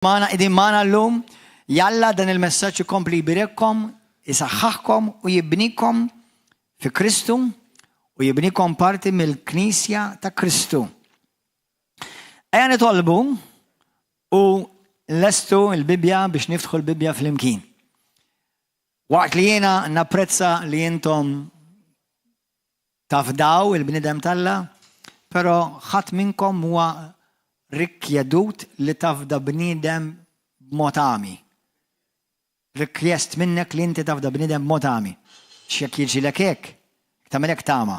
Magħna qegħdin magħna llum. Jalla dan il-messaġġ ikompli jbirikkom, isaħħaħkom u jibnikom fi Kristu u jibnikom parti mill-Knisja ta' Kristu. Ejja nitolbu u lestu l-Bibbja biex niftħu l-Bibbja flimkien. Waqt li jiena napprezza li intom tafdaw il-bniedem t'Alla, però ħadd minnkom m'huwa rikjedut li tafda bniedem b'mod għami. Rikjest minnek li inti tafda bniedem b'mod għami. X'jekk jiġrilek hekk, tagħmel hekk tagħma.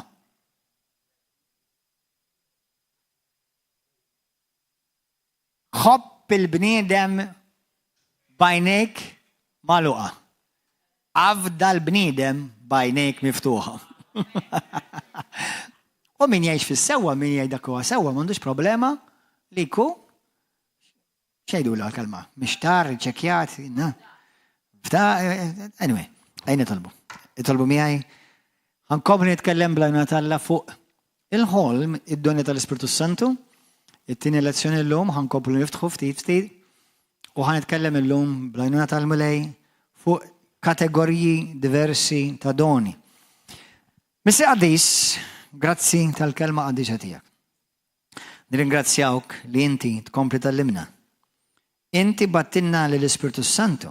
Ħobb il-bniedem b'għajnejk magħluqa. Afda l-bniedem b'għajnejk miftuħa. U min jgħix fis-sewwa, min jgħid dak huwa sewwa, m'għandux problema li jkun xejdu la kelma, mixtar, ċekjat, fta, anyway, ejn nitolbu. Itolbu miegħi. Ħankompli nitkellem bl-għajnuna t'Alla fuq il-ħolm, id-doni tal-Ispirtu Santu. It-tieni lezzjoni llum ħa nkomplu niftħu ftit ftit u ħa nitkellem illum bl-għajnuna tal-Mulej fuq kategoriji diversi ta' doni. Missier Qaddis, grazzi tal-kelma qaddisa tiegħek. Nirringrazzjawk li inti tkompli tgħallimna. Inti bgħattilna lill-Ispirtu Santu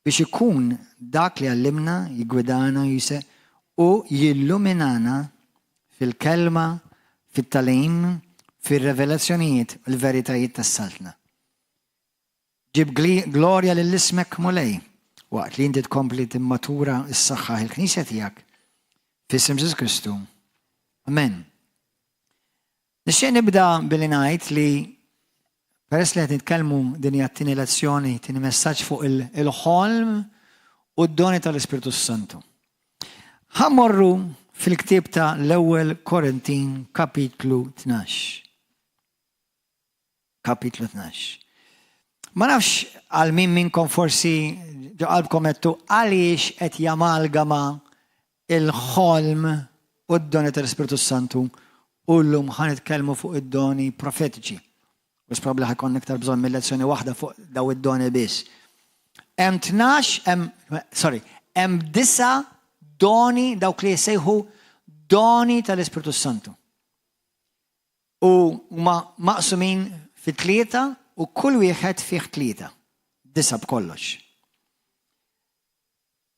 biex ikun dak li jgħallimna, jiggwidana, u jilluminana fil-Kelma, fit-tagħlim, fir-revelazzjonijiet u l-veritajiet tas-Saltna. Ġib glorja lil ismek Mulej, waqt li inti tkompli timmatura ssaħħaħ il-Knisja tiegħek, f'isem Ġesù Kristu. Amen. Nixtieq nibda billi ngħid li peress li qed nitkellmu din hija t-tieni lezzjoni, tieni messaġġ fuq il-ħolm u d-doni tal-Ispirtu Santu. Ħa mmorru fil-ktieb ta' l-ewwel Korintin kapitlu 12. Kapitlu 12. Ma nafx għal min minnkom forsi ġo qalbkom għedtu għaliex qed jamalgama il-ħolm u d-doni tal-Ispirtu Santu u llum ħa nitkellmu fuq id-doni profetiċi. Wisq probabbli ħa jkollna iktar bżonn minn lezzjoni waħda fuq daw id-doni biss. Hemm 12, hemm, sorry, hemm disa' doni dawk li jissejħu doni tal-Ispirtu Santu. U huma maqsumin fi tlieta u kull wieħed fih tlieta. Disa' b'kollox.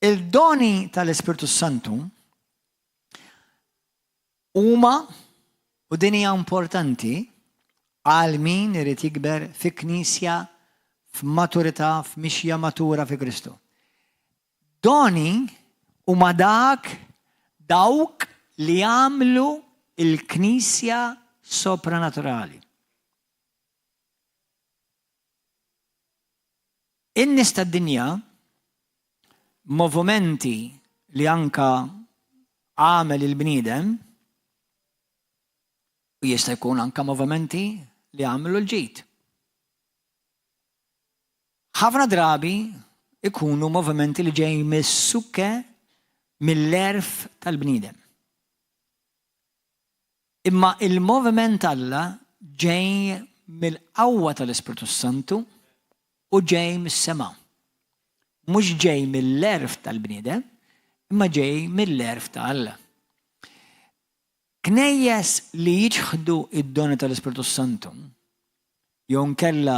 Il-doni tal-Ispirtu Santu huma, u din hija importanti, għal min irid jikber fi knisja f'maturità, f'mixja matura fi Kristu. Doni huma dak dawk li jagħmlu l-knisja sopranaturali. In-nies tad-dinja, movimenti li anka għamel il-bniedem, u jista' jkun anka movimenti li għamlu l-ġid. Ħafna drabi ikunu movimenti li ġej mis-sukke mill-għerf tal-bniedem. Imma il-moviment t'Alla ġej mill-qawwa tal-Ispirtu s-Santu u ġej mis-sema. Mhux ġej mill-għerf tal-bniedem, imma ġej mill-għerf ta' Alla. Knejjes li jiċħdu d-doni tal-Ispirtu s-Santu, jew inkella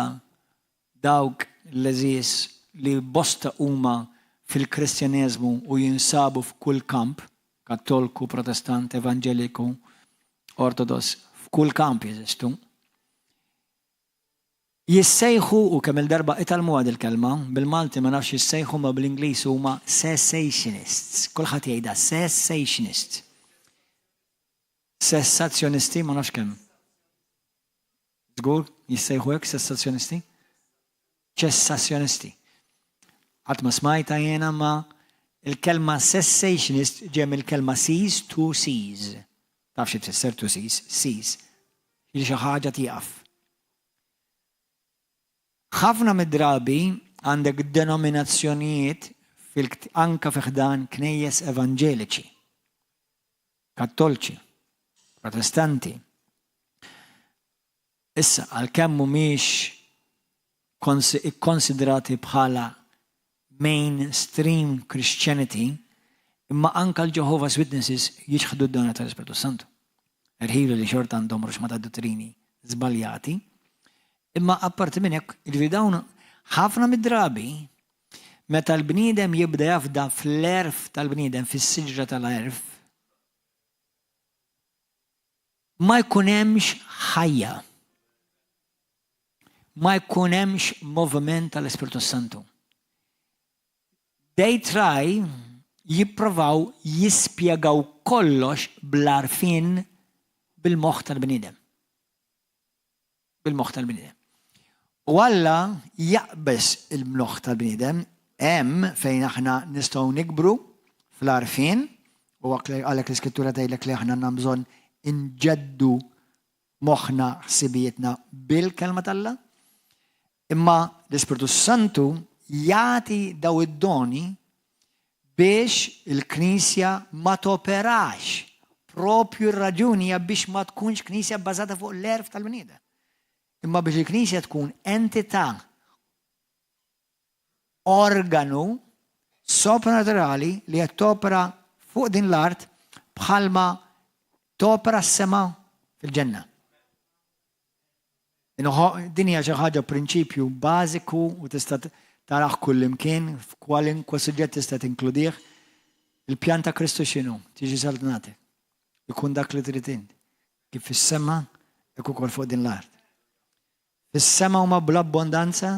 dawk l-għeżież li bosta huma fil-Kristjaneżmu u jinsabu f'kull kamp, Kattolku, Protestant, Evanġeliku, Ortodoss, f'kull kamp jeżistu, jissejħu, u kemm-il darba itgħallmuha dil-kelma, bil-Malti ma nafx jissejħu imma bl-Ingliż huma cessationists. Kulħadd jgħidha cessationists. Sessazzjonisti ma nafx kemm. Żgur jissejħu hekk sessazzjonisti? Ċessazzjonisti. Qatt ma smajta jiena ma il-kelma cessationist ġej mill-kelma cease to cease. Taf xi tfisser to cease? Cease. Li xi ħaġa tieqaf. Ħafna mid-drabi għandek denominazzjonijiet anka fi ħdan knejjes evanġeliċi. Kattolċi, Protestanti. Issa, għalkemm mhumiex Ikkonsidrati bħala mainstream Christianity, imma anka l-Jehovah's Witnesses jiċħdu d-doni tal-Ispirtu Santu. Erħilu li xorta għandhom ruxma ta' dottrini żbaljati. Imma apparti minn hekk, jiġifieri dawn ħafna mid-drabi meta l-bniedem jibda jafda fl-għerf tal-bniedem, fis-siġra tal-għerf, ma jkun hemmx ħajja. Ma jkun hemmx moviment tal-Ispirtu Santu. They try jipprovaw jispjegaw kollox bl-għarfien bil-moħħ tal-bniedem. Bil-moħħ tal-bniedem. U Alla jaqbeż il-moħħ tal-bniedem hemm fejn aħna nistgħu nikbru fl-għarfien u għalhekk l-Iskrittura tgħidlek li aħna għandna bżonn inġeddu moħħna ħsibijietna bil-kelma t'Alla. Imma l-Ispirtu Santu jagħti daw id-doni biex il-Knisja ma toperax. Propju r-raġuni hija biex ma tkunx Knisja bbażata fuq l-għerf tal-bniedem. Imma biex il-Knisja tkun entità organu sopranaturali li qed topera fuq din l-art bħalma topera s-sema fil-ġenna. Din hija xi ħaġa prinċipju bażiku u tista' tarah kullimkien, f'kwalinkwe suġġett tista' tinkludih. Il-pjan ta' Kristu x'inhu? Tiġi saltnatek. Ikun dak li trid int. Kif fis-sema, hekk ukoll fuq din l-art. Fis-sema huma bl-abbondanza,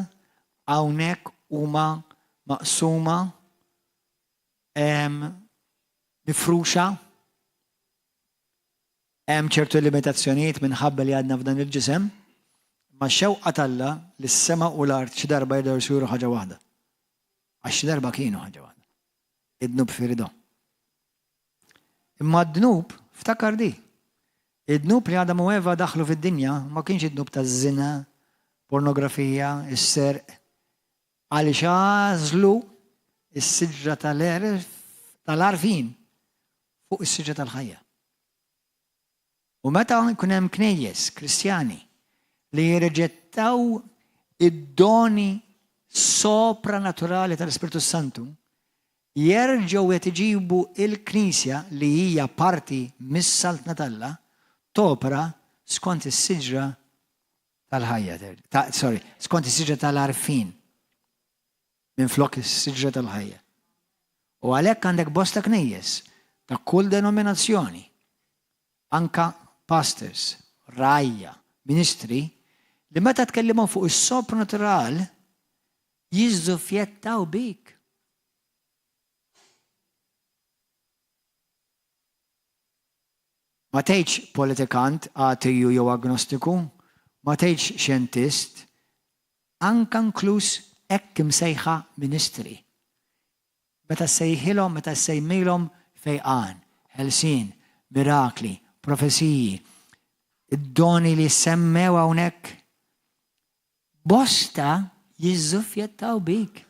hawnhekk huma maqsuma, mifruxa. Hemm ċertu limitazzjonijiet minħabba li għadna f'dan il-ġisem, imma x-xewqa t'Alla li s-sema u l-art xi darba jerġgħu jsiru ħaġa waħda. Għax xi darba kienu ħaġa waħda. Id-dnub firidhom. Imma d-dnub, ftakar di, id-dnub li Adam u Eva daħlu fid-dinja ma kienx id-dnub taż-żina, pornografija, is-serq, għaliex għażlu s-siġra tal-għerf tal-għarfien fuq is-siġra tal-ħajja. U meta jkun hemm knejjes Kristjani li jirriġettaw id-doni sopranaturali tal-Ispirtu Santu, jerġgħu qed iġibu il-Knisja li hija parti mis-Saltna t'Alla topra skont is-siġra tal-ħajja, ta, sorry, skont is-siġra tal-għarfien minflok is-siġra tal-ħajja. U għalhekk għandek bosta knejjes ta' kull denominazzjoni, anka pastors, rgħajja, ministri, li meta tkellimhom fuq is-sopranatural jiżżuffjettaw bik. Ma tgħidx politikant, ateju jew agnostiku, ma tgħidx xjentist, anka nkluż hekk imsejħa ministri. Meta ssejħilhom, meta ssejmilhom fejqan, ħelsien, mirakli, profeziji, id-doni li semmew hawnhekk, bosta jiżżuffjettaw bik.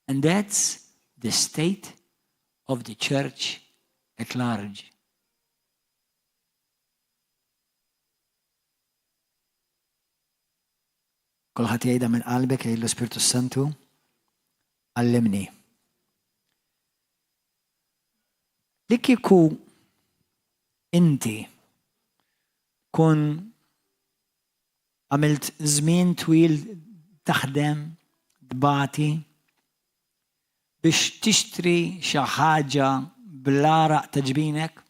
And that's the state of the church at large. Kulħadd jgħidha minn qalbek jgħid l-Ispirtu Santu, għallimni. Li kieku inti kun Għamilt żmien twil taħdem, tbati, biex tixtri xi ħaġa bl-għaraq ta' ġbinek?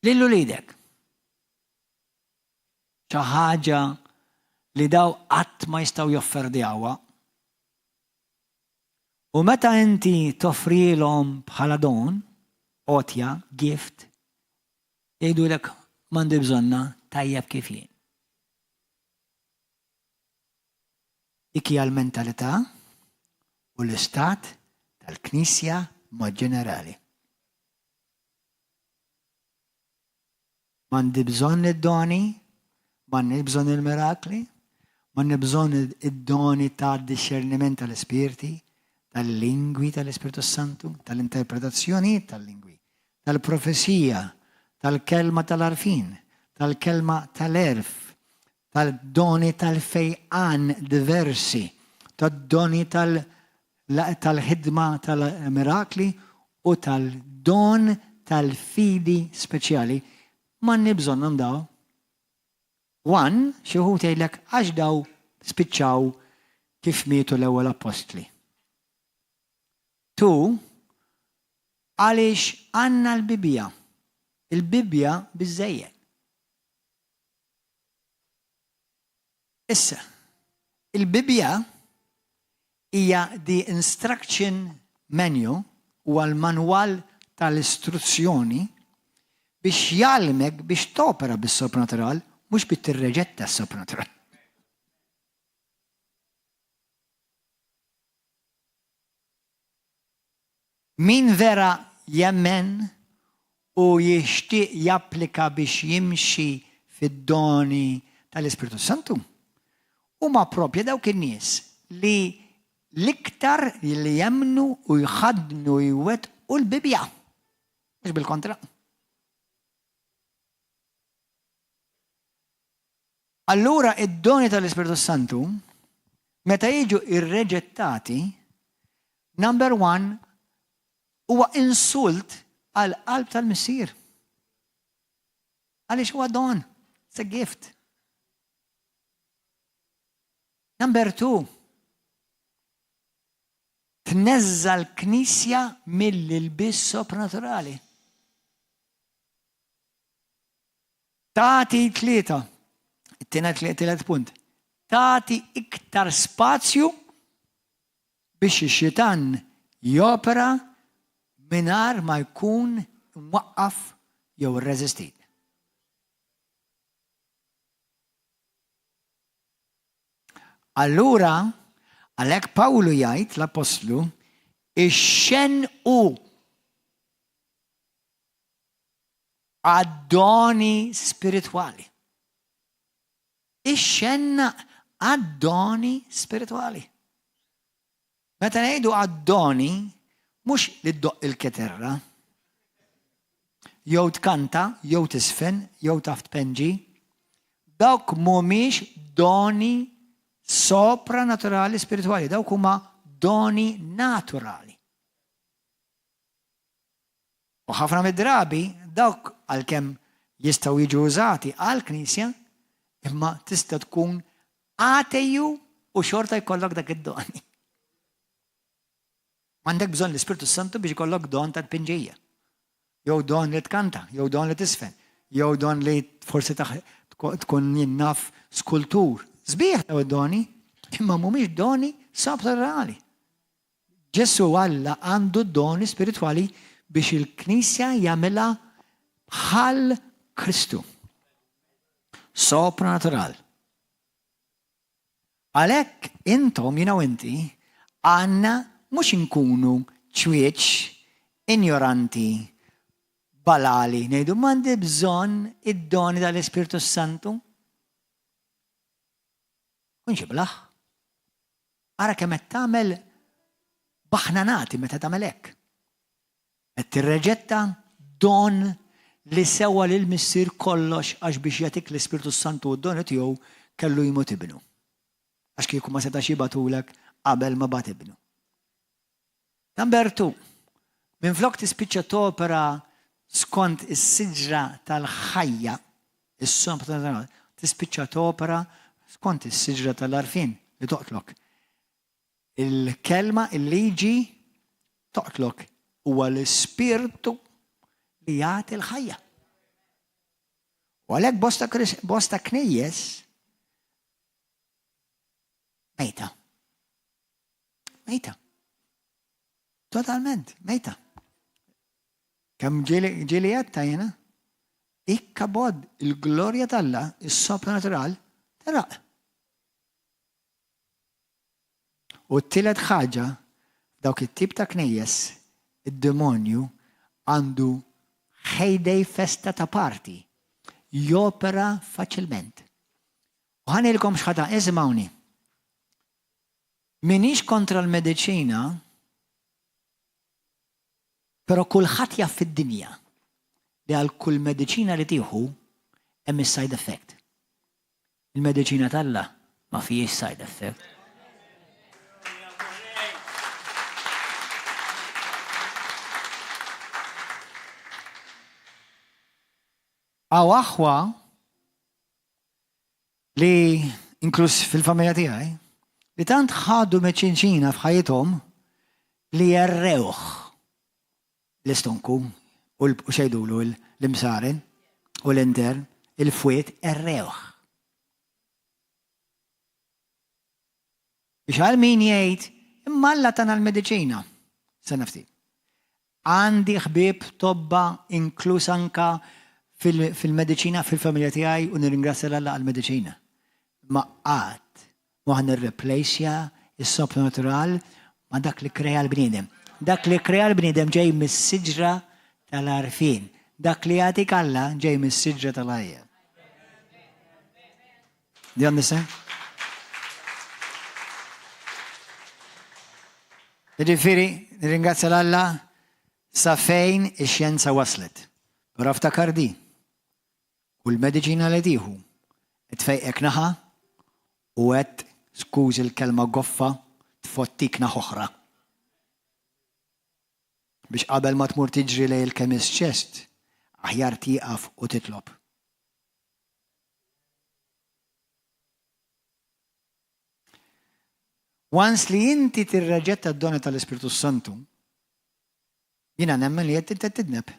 Lil uliedek. Xi ħaġa li daw qatt ma jistgħu jofferdjawha. U meta inti toffrilhom bħala don, għotja, gift, Jgħidulek m'għandi bżonnha, tajjeb kif jien. Dik hija l-mentalità u l-istat tal-Knisja mod ġenerali. M'għandi bżonn id-doni, m'għandniex bżonn il-mirakli, m'għandi bżonn id-doni ta' dixxerniment tal-ispirti, tal-lingwi tal-Ispirtu Santu, tal-interpretazzjonijiet tal-lingwi, tal-profezija, tal-kelma tal-għarfien, tal-kelma tal-għerf. Tal-doni tal-fejqan diversi, tad-doni tal-ħidma tal-mirakli u tal-don tal-fidi speċjali. M'għandni bżonnhom daw. One, xi wħud jgħidlek għax daw spiċċaw kif mietu l-ewwel appostli. Two, għaliex għandna l-Bibbja. Il-Bibbja biżżejjed. Issa, il-Bibbja hija the instruction menu, huwa l-manwal tal-istruzzjoni biex jgħallmek biex topera bis-sopranatural, mhux biex tirreġetta s-sopranatural. Min vera jemmen u jixtieq japplika biex jimxi fid-doni tal-Ispirtu s-Santu huma proprja dawk in-nies li l-iktar li jemmnu u jħaddnu u jwettqu l-Bibbja. Mhux bil-kontra. Allura id-doni tal-Ispirtu s-Santu meta jiġu irreġettati, number one, huwa insult għal qalb tal-Missier. Għaliex huwa don, it's a gift. Number two, tneżża l-Knisja mill-ilbies sopranaturali. Tagħti tlieta. It-tielet punt. Tagħti iktar spazju biex ix-xitan jopera mingħajr ma jkun imwaqqaf jew irreżistit. Allura, għalhekk Pawlu jgħid l-Appostlu, ixxennqu għad-doni spiritwali. Ix-xenna għad-doni spiritwali. Meta ngħidu għad-doni, mhux li ddoqq il-keterra, jew tkanta, jew tisfen, jew taf tpenġi, dawk mhumiex doni sopranaturali spiritwali, dawk huma doni naturali. U ħafna mid-drabi dawk għalkemm jistgħu jiġu użati għall-Knisja, imma tista' tkun ateju u xorta jkollok dak id-doni. M'għandek bżonn l-Ispirtu Santu biex ikollok don ta' tpinġija. Jew don li tkanta, jew don li tisfen, jew don li forsi tkun jinnaf skultur. Sbieħ daw id-doni, imma mhumiex doni sopranali. Ġesù Alla għandu d-doni spiritwali biex il-Knisja jagħmilha bħal Kristu. Sopranatural. Għalhekk intom jiena u inti għandna mhux inkunu ċwieċ, injoranti, balali, ngħidu m'għandi bżonn id-doni tal-Ispirtu Santu. Kunx iblah. Ara kemm qed tagħmel baħnanati meta tagħmel hekk. Qed tirreġetta don li sewa lil missier kollox għax biex jagħtik l-Ispirtu Santu u d-doni tiegħu kellu jmut ibnu. Għax kieku ma setax jibgħatulek qabel ma bagħat ibnu. Number 2. Minflok tispiċċa topera skont is-siġra tal-ħajja, is-sopra tispiċċa topera skont is-siġra tal-għarfien li toqtlok. Il-kelma, il-liġi toqtlok huwa l-ispirtu li jagħti l-ħajja. U għalhekk bosta, bosta knejjes mejta. Mejta. Totalment, mejta. Kemm ġieli għedta jena? Ikkabod il-glorja t'Alla, is-sopranatural, teraq. U t-tielet ħaġa, dawk it-tip ta' knejjes, id-demonju għandu heyday festa ta' party. Jopera faċilment. U ħa ngħidilkom x'ħata, isimgħuni. Minix kontra l-mediċina, però kulħadd jaf fid-dinja li għal kull mediċina li tieħu hemm is-side effect. Il-mediċina t'Alla ma fihiex side effect. Hawn aħwa li inkluż fil-familja tiegħi li tant ħadu meċinċina f'ħajjithom li jerrewh l-istonku u xejdulu l-imsaren u l-intern, il-fwied errewh. Biex għal min jgħid, imma Alla tana l-mediċina. Stenna ftit. Għandi ħbieb tobba inkluż anka fil-mediċina fil-familja tiegħi u nirringrazzja 'l Alla għall-mediċina. Imma qatt mhu ħa nirreplejsja s-sopranatural ma' dak li kkrea l-bniedem. Dak li kkrea l-bniedem ġej mis-siġra tal-għarfien. Dak li jagħtik Alla ġej mis-siġra tal-ħajja. Do you understand? Jiġifieri, nirringrazzja 'l Alla sa fejn ix-xjenza waslet. Però ftakar di, kull mediċina li tieħu qed tfejqek naħa u qed, skużi l-kelma goffa, tfottik naħa oħra. Biex qabel ma tmur tiġri lejn il-chemist chest, aħjar tieqaf u titlob. Once li inti tirreġetta d-doni tal-Ispirtu Santu, jiena nemmen li qed inti tidneb.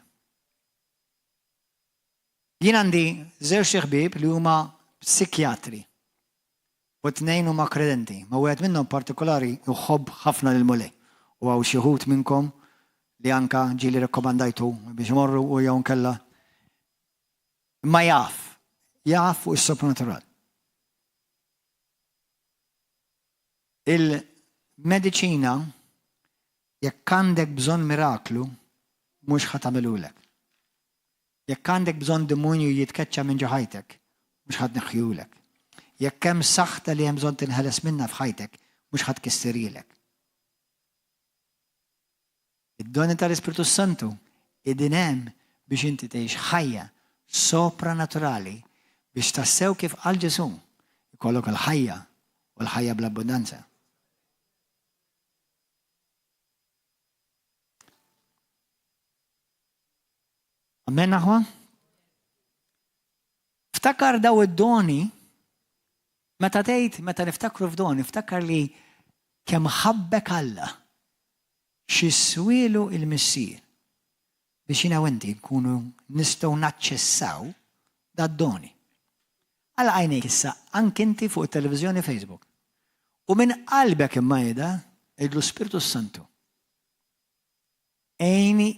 Jien għandi żewġ ħbieb li huma psikjatri u tnejn huma kredenti, ma wieħed minnhom partikolari jħobb ħafna lil Mulej. U hawn xi wħud minnkom li anka ġieli rekkomandajtu biex imorru u jew nkella Imma jaf, jaf fuq is-sopranatural. Il-mediċina jekk għandek bżonn miraklu mhux ħa tagħmilulek. Jekk għandek bżonn demonju jitkeċċa minn ġo ħajtek, mhux ħa tneħħihulek. Jekk hemm saħta li hemm bżonn tinħeles minnha f'ħajtek, mhux ħa tkissirhielek. Id-doni tal-Ispirtu s-Santu qegħdin hemm biex inti tgħix ħajja sopranaturali biex tassew kif qal Ġesù, ikollok il-ħajja u l-ħajja bl-abbundanza. Amen aħwa? Ftakar daw id-doni meta tgħid meta niftakru f'doni, ftakar li kemm ħabbek Alla Xi swielu il-Missier biex jiena u inti nkunu nistgħu naċċessaw dad-doni. Għalaq għajnejk issa anki inti fuq it-televiżjoni Facebook. U minn qalbek imma għidha, għidlu Spirtu Santu. Għini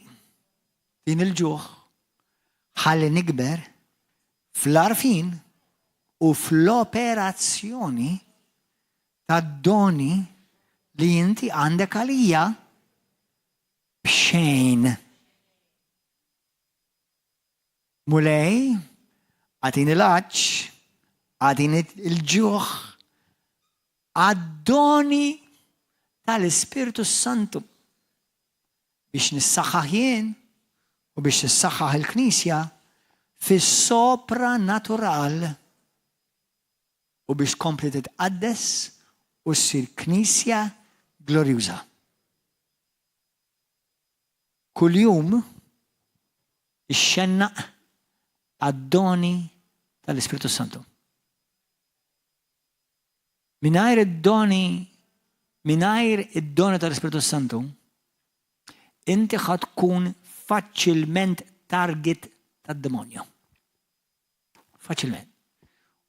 din il-ġuħ ħalli nikber fl-għarfien u fl-operazzjoni tad-doni li inti għandek għalija b'xejn. Mulej, agħtini l-għatx, agħtini l-ġuħ għad-doni tal-Ispirtu Santu biex nissaħħaħ jien u biex tissaħħaħ il-Knisja fis-sopranatural u biex tkompli titqaddes u ssir Knisja glorjuża. Kuljum ixxennaq għad-doni tal-Ispirtu Santu. Mingħajr id-doni, mingħajr id-doni tal-Ispirtu Santu, inti ħa tkun faċilment target tad-demonju. Faċilment.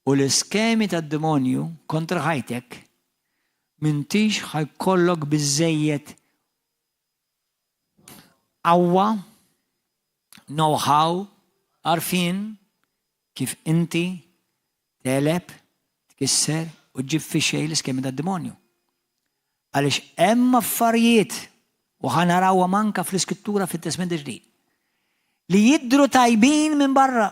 U l-iskemi tad-demonju kontra ħajtek m'intix ħa jkollok biżżejjed qawwa, know-how, għarfien kif inti tegħleb, tkisser u ġġib fix-xejn l-iskemi tad-demonju. Għaliex hemm affarijiet u ħa narawhom anka fl-Iskrittura fit-Testment il-Ġdid li jidhru tajbin minn barra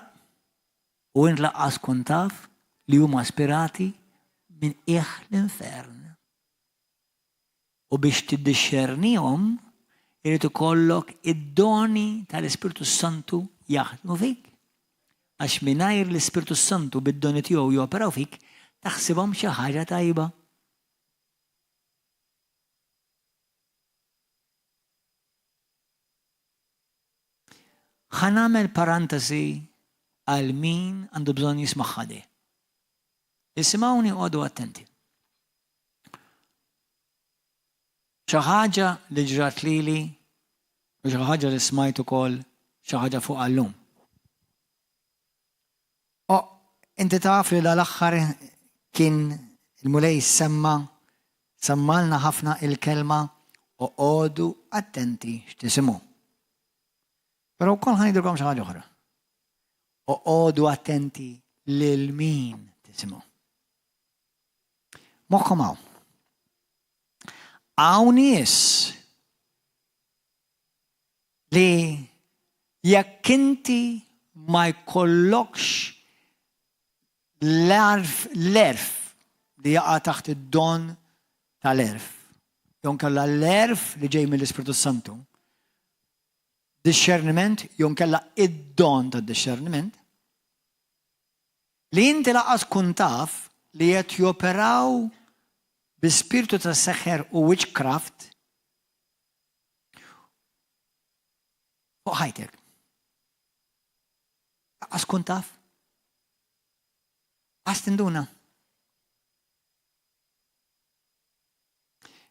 u int lanqas tkun taf li huma ispirati minn qiegħ l-infern. U biex tiddixxernihom irid ikollok id-doni tal-Ispirtu Santu jaħdmu fik. Għax mingħajr l-Ispirtu Santu bid-doni tiegħu joperaw fik, Taħsibhom xi ħaġa tajba. Ħa nagħmel parantesi għal min għandu bżonn jismagħha di. Isimgħuni qogħdu attenti. Xi ħaġa li ġrat lili u xi ħaġa li smajt ukoll xi ħaġa fuqha llum. O, inti taf li dal-aħħar kien il-Mulej semma semmalna ħafna il-kelma oqogħdu attenti x'tisimgħu. Però wkoll ħa ngħidilkom xi ħaġa oħra. Oqogħdu attenti lil min tisimgħu. Moħħkom hawn. Hawn nies li jekk inti ma jkollokx l-għerf li jaqa' taħt id-don tal-għerf, jew inkella l-għerf li ġej mill-Ispirtu Santu, dixxerniment jew inkella id-don tad-dixxerniment, li inti lanqas tkun taf li qed joperaw bi spirtu ta' seħer u witchcraft fuq ħajtek. Lanqas tkun taf. Lanqas tinduna.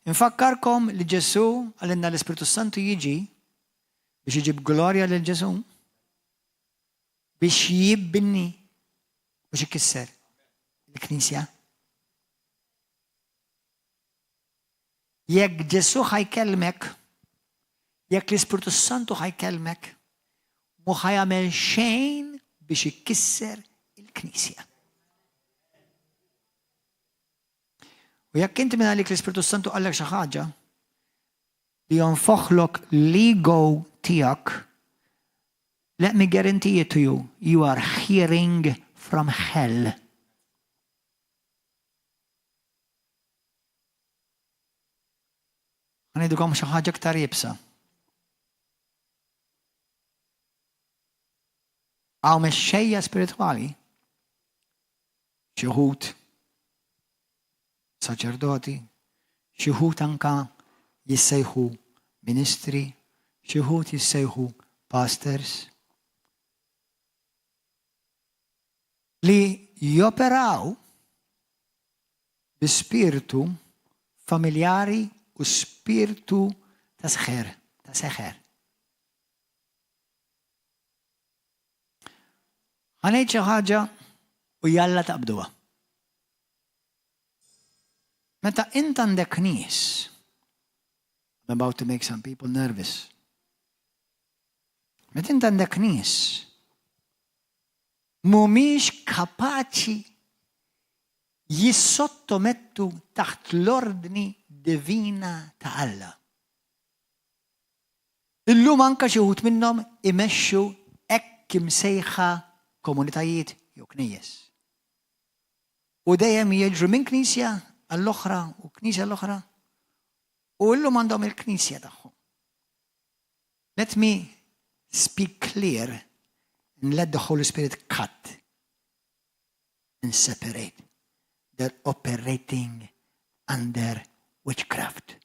Infakkarkom li Ġesù għalinna l-Ispirtu Santu jiġi biex iġib glorja lil Ġesù biex jibni biex ikisser il-Knisja. Jekk Ġesù ħa jkellmek, jekk l-Ispirtu Santu ħa jkellmek, mhu ħa jagħmel xejn biex ikisser il-Knisja. U jekk inti minn għalik l-Ispirtu Santu qallek xi ħaġa li jonfoħlok l-ego tiegħek, let me guarantee it to you, you are hearing from hell. Ħa ngħidilkom xi ħaġa iktar iebsa. Hawn mexxejja spiritwali, xi wħud saċerdoti, xi wħud anka jissejħu ministri, xi wħud jissejħu pastors, li joperaw bi spirtu familjari u spirtu ta' seħer, ta' seħer. Ħa ngħid xi ħaġa u jalla taqbduha. Meta int għandek nies, I'm about to make some people nervous. Meta int għandek nies mhumiex kapaċi jissottomettu taħt l-ordni divina ta' Alla. Illum anke xi wħud minnhom imexxu hekk imsejħa komunitajiet jew knejjes. U dejjem jiġru minn knisja għall-oħra u knisja l-oħra u illum għandhom il-knisja tagħhom. Let me speak clear and let the Holy Spirit cut and separate. They're operating under witchcraft.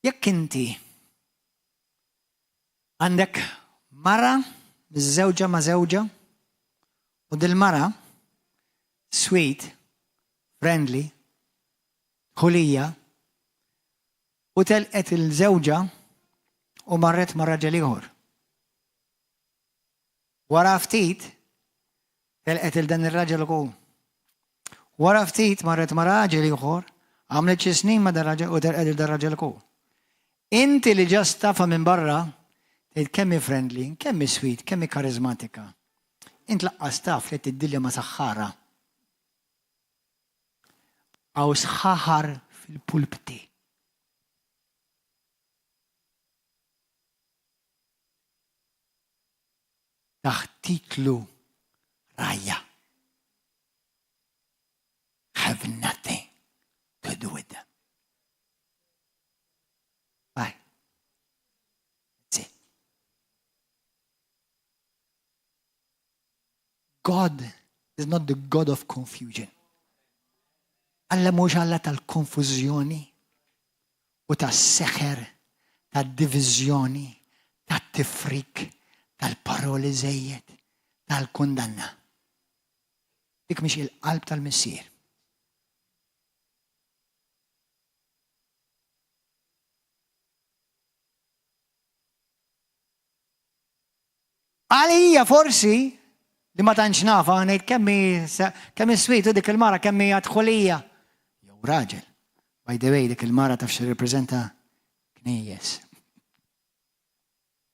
Jekk inti għandek mara miżżewġa ma' żewġha u dil-mara sweet, friendly, ħulija u telqet il-żewġha u marret ma' raġel ieħor. Wara ftit, telqet 'il dan ir-raġel ukoll. Wara ftit marret ma' raġel ieħor, għamlet xi snin ma' dan raġel u telqet 'il dan raġel ukoll. Inti li ġast tafha minn barra, tgħid kemm hi friendly, kemm hi sweet, kemm hi kariżmatika. Int laqqas taf li qed tiddilja ma' saħħara. Hawn sħaħar fil-pulpti. Taħt titlu Rajja. Have nothing to do with them. Bye. God is not the God of confusion. Alla mhux Alla tal-konfużjoni u tas-seħer, tad-diviżjoni, tat-tifrik, tal-paroli żejjed, tal-kundanna. Dik mhix il-qalb tal-Missier. Għalija forsi li ma tantx nafa ngħid kemm kemm iswitu dik il-mara kemm hija dħulija. Jew raġel. By the way, dik il-mara taf x'tirrappreżenta knejjes.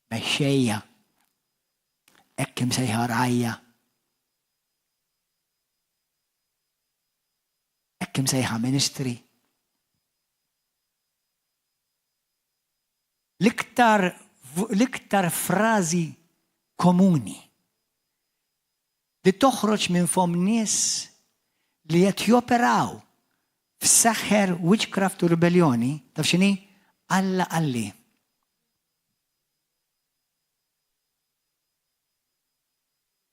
Mexxejja. Hekk imsejħa rgħajja. Hekk imsejħa ministri. L-iktar l-iktar frażi komuni li toħroġ minn fomm nies li qed joperaw f'seħer, witchcraft u ribelljoni, taf x'inhi? Alla qalli.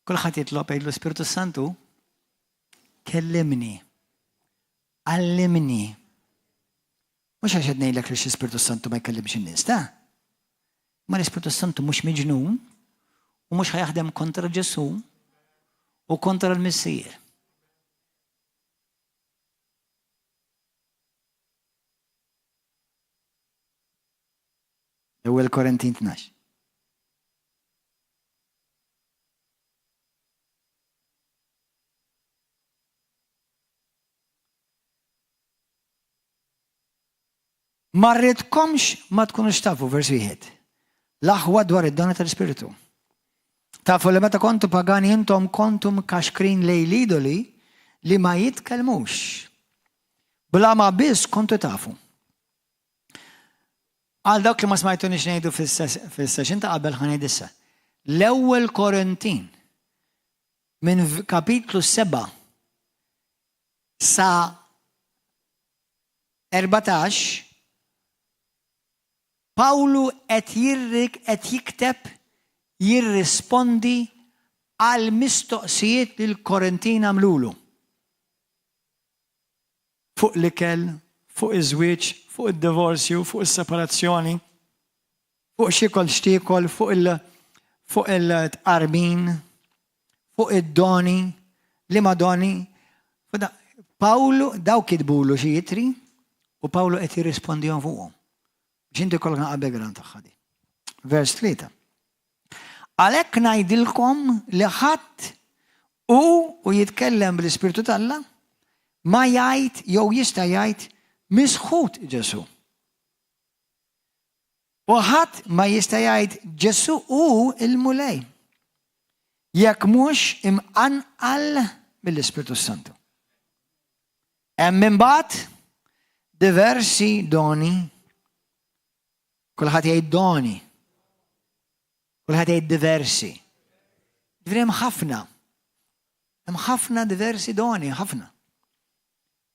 Kulħadd jitlob jgħidlu Spirtu Santu, kellimni, għallimni. Mhux għax qed ngħidlek li l-Ispirtu Santu ma jkellimx in-nies, ta' Ma l-Ispirtu Santu mhux miġnun u mhux ħa jaħdem kontra Ġesù u kontra l-Missier. L-ewwel Korintin 12. Ma rridkomx ma tkunux tafu, vers wieħed. L-aħwa dwar id-doni tal-Ispirtu. Tafu li meta kontu pagani intom kontu mkaxkrin lejn l-idoli li ma jitkellmux. Bla ma biss kontu tafu. Għal dawk li ma smajtunix ngħidu fis-session ta' qabel ħa ngħid issa. L-ewwel Korintin minn kapitlu 7 sa 14 Pawlu qed jirrik qed jikteb jirrispondi għal mistoqsijiet li l-Korintin għamlulu. Fuq l-ikel, fuq iż-żwieġ, fuq id-divorzju, fuq is-separazzjoni, fuq x'jiekol x'tiekol, fuq il fuq il-tqarbin, fuq id-doni, liema doni. Pawlu daw kitbulu xi ittri u Pawlu qed jirrispondihom fuqhom. Biex inti jkollok naqa' background tagħha di. Vers 3. Għalhekk ngħidilkom li ħadd hu u jitkellem bl-Ispirtu t'Alla ma jgħid jew jista' jgħid misħut Ġesù. U ħadd ma jista' jgħid Ġesù hu l-Mulej jekk mhux imqanqal mill-Ispirtu s-Santu. Hemm imbagħad diversi doni, kulħadd jgħid doni, kulħadd jgħid diversi. Ġifieri hemm ħafna. Hemm ħafna diversi doni, ħafna.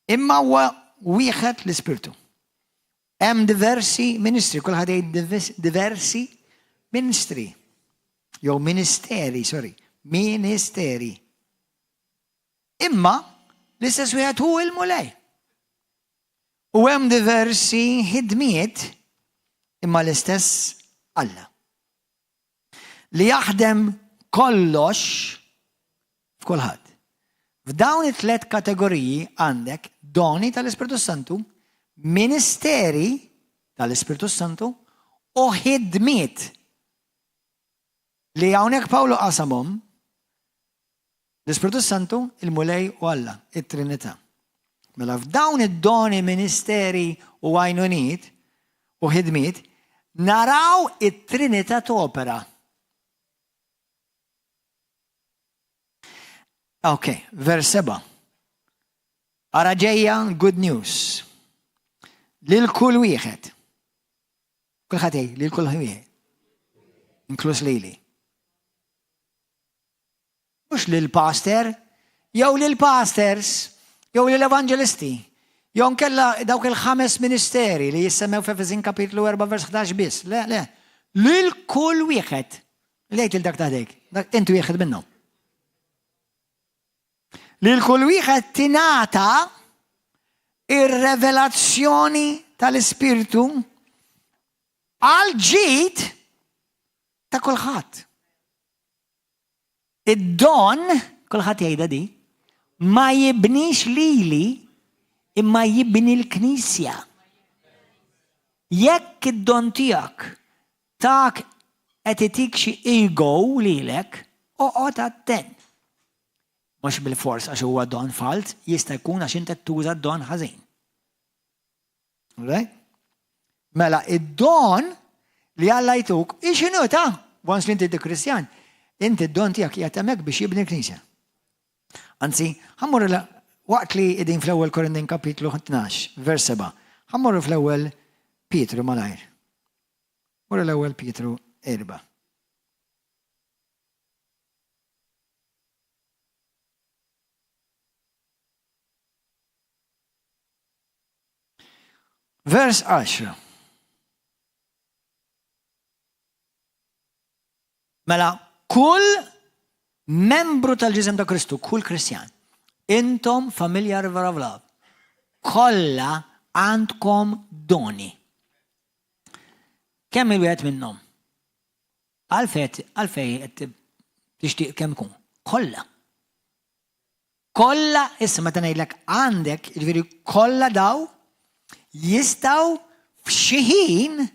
Imma huwa wieħed l-Ispirtu. Hemm diversi ministri, kulħadd jgħid diversi ministri. Jew ministeri, sorry, ministeri. Imma l-istess wieħed hu l-Mulej. U hemm diversi ħidmiet imma l-istess Alla. Li jaħdem kollox f'kulħadd. F'dawn it-tlet kategoriji għandek doni tal-Ispirtu Santu, ministeri tal-Ispirtu Santu u ħidmiet li hawnhekk Pawlu qasamhom l-Ispirtu Santu, il-Mulej u Alla, it-Trinità. Mela f'dawn id-doni, ministeri u għajnuniet u ħidmiet naraw it-Trinità topera. Ok, vers 7. Ara ġejja good news. Lil kull wieħed. Kulħadd jgħid lil kull wieħed. Inkluż lili. Mhux lil pastor, jew lil pastors, jew lil evangelisti. Jew nkella dawk il-ħames ministeri li jissemmew f'Efesin kapitlu 4 vers 11 biss. Le, le. Lil kull wieħed. Lejt il dak ta' ħdejk. Dak inti wieħed minnhom. Lil kull wieħed tingħata ir-revelazzjoni tal-Ispirtu għal ġid ta' kulħadd. Id-don, kulħadd jgħidha di, ma jibnix lili imma jibni l-Knisja. Jekk id-don tiegħek tak qed itik xi ego lilek, oqgħod attent. Mhux bilfors għax huwa don falz, jista' jkun għax inti tuża d-don ħażin. Right? Mela, id-don li Alla jtuk, x'inhu ta' once li inti Kristjan, inti d-don tiegħek qiegħed hemmhekk biex jibni l-Knisja. Anzi, ħa mmorru waqt li qegħdin fl-ewwel Korintin kapitlu 12, vers 7. Ħa mmorru fl-ewwel Pietru malajr. Morru l-ewwel Pietru 4. Vers 10. Mela, kull membru tal-ġisem ta' Kristu, kull Kristjan, intom familja River of Love, kollha għandkom doni. Kemm il-wieħed minnhom? Għalfejn għalfejn qed tixtieq kemm ikun? Kollha. Kollha, issa meta ngħidlek għandek, jiġifieri kollha daw jistgħu f'xi ħin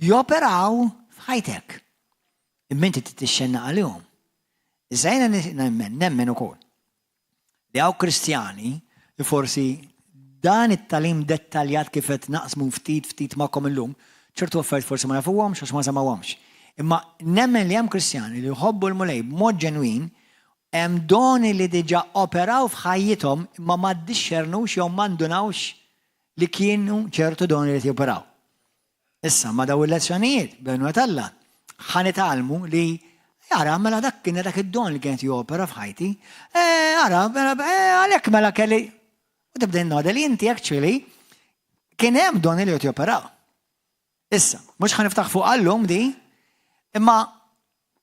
joperaw f'ħajtek. Imma inti tixxenna għalihom. Issa jiena nemmen, nemmen ukoll li hawn Kristjani li forsi dan it-tagħlim dettaljat kif qed naqsmu ftit ftit magħkom illum, ċertu affarijiet forsi ma jafuhomx għax ma semgħuhomx. Imma nemmen li hemm Kristjani li jħobbu l-Mulej b'mod ġenwin, hemm doni li diġà operaw f'ħajjithom imma ma ddixxernux jew ma ndunawx li kienu ċertu doni li qed joperaw. Issa, ma' dawn il-lezzjonijiet, bl-għajnuna t'Alla, ħa nitgħallmu li, ara, mela dak kien dak id-don li kien qed jopera f'ħajti. Eh, ara, mela, eh, għalhekk mela kelli. U tibda jinnota li inti actually kien hemm doni li qed joperaw. Issa, mhux ħa niftaħ fuq għallum di, imma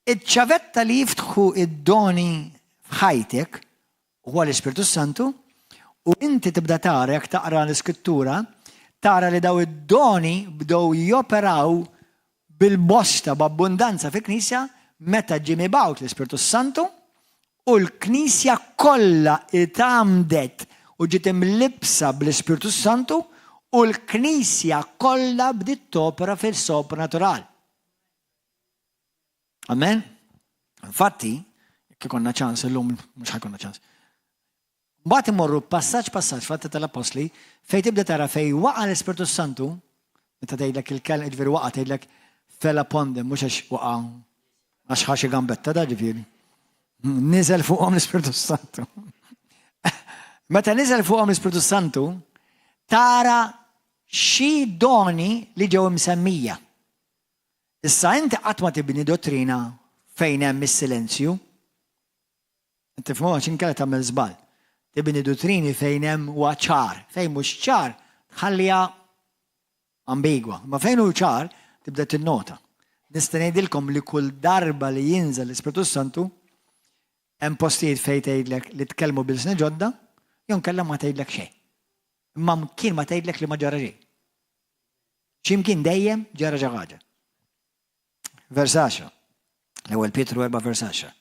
iċ-ċavetta li jiftħu id-doni f'ħajtek Huwa l-Ispirtu s-Santu, u inti tibda tara jekk taqra l-Iskrittura, tara li daw id-doni bdew joperaw bil-bosta b'abbundanza fil-Knisja meta ġie mibgħut l-Ispirtu s-Santu u l-Knisja kollha itgħammdet u ġiet imlibbsa bl-Ispirtu s-Santu u l-Knisja kollha bdiet topera fis-sopranatural. Amen? Infatti, jekk ikonna ċans illum, mhux ħa jkollna ċans. Mbagħad imorru passaġġ passaġġ fl-Atti tal-Appostli fejn tibda tara fejn waqa' l-Ispirtu Santu, meta tgħidlek il-kelma ġifieri waqa' tgħidlek fell upon them, mhux għax waqa' għax ħa xi gambetta da ġifieri. Niżel fuqhom l-Ispirtu Santu. Meta niżel fuqhom l-Ispirtu Santu, tara xi doni li ġew imsemmija. Issa inti qatt ma tibni dottrina fejn hemm is-silenzju. Tifhmu għax inkella tagħmel żball. Tibni dottrini fejn hemm huwa ċar, fejn mhux ċar tħalliha ambigwa. Ma fejn hu ċar tibda tinnota. Nista' ngħidilkom li kull darba li jinżel l-Ispirtu Santu hemm postijiet fejn tgħidlek li tkellmu b'ilsna ġodda jew inkella ma tgħidlek xejn. Imma mkien ma tgħidlek li ma ġara xejn. X'imkien dejjem ġara xi ħaġa. Vers 10. L-ewwel Pietru 4 vers 10.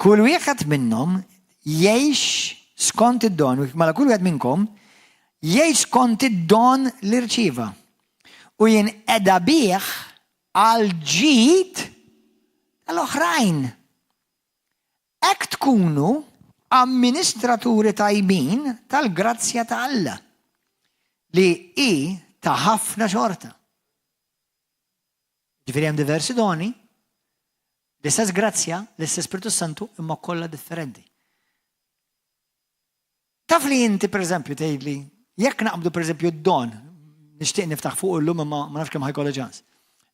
Kull wieħed minnhom jgħix skont id-don, mela kull wieħed minnkom jgħix skont id-don li rċieva. U jinqeda bih għal ġid tal-oħrajn. Hekk tkunu amministraturi tajbin tal-grazzja ta' Alla, li hi ta' ħafna xorta. Ġifieri hemm diversi doni, l-istess grazzja, l-istess Spiritu Santu, imma kollha differenti. Taf li inti pereżempju tgħidli, jekk naqbdu pereżempju d-don, nixtieq niftaħ fuq illum imma ma nafx kemm ħa jkolli ċans.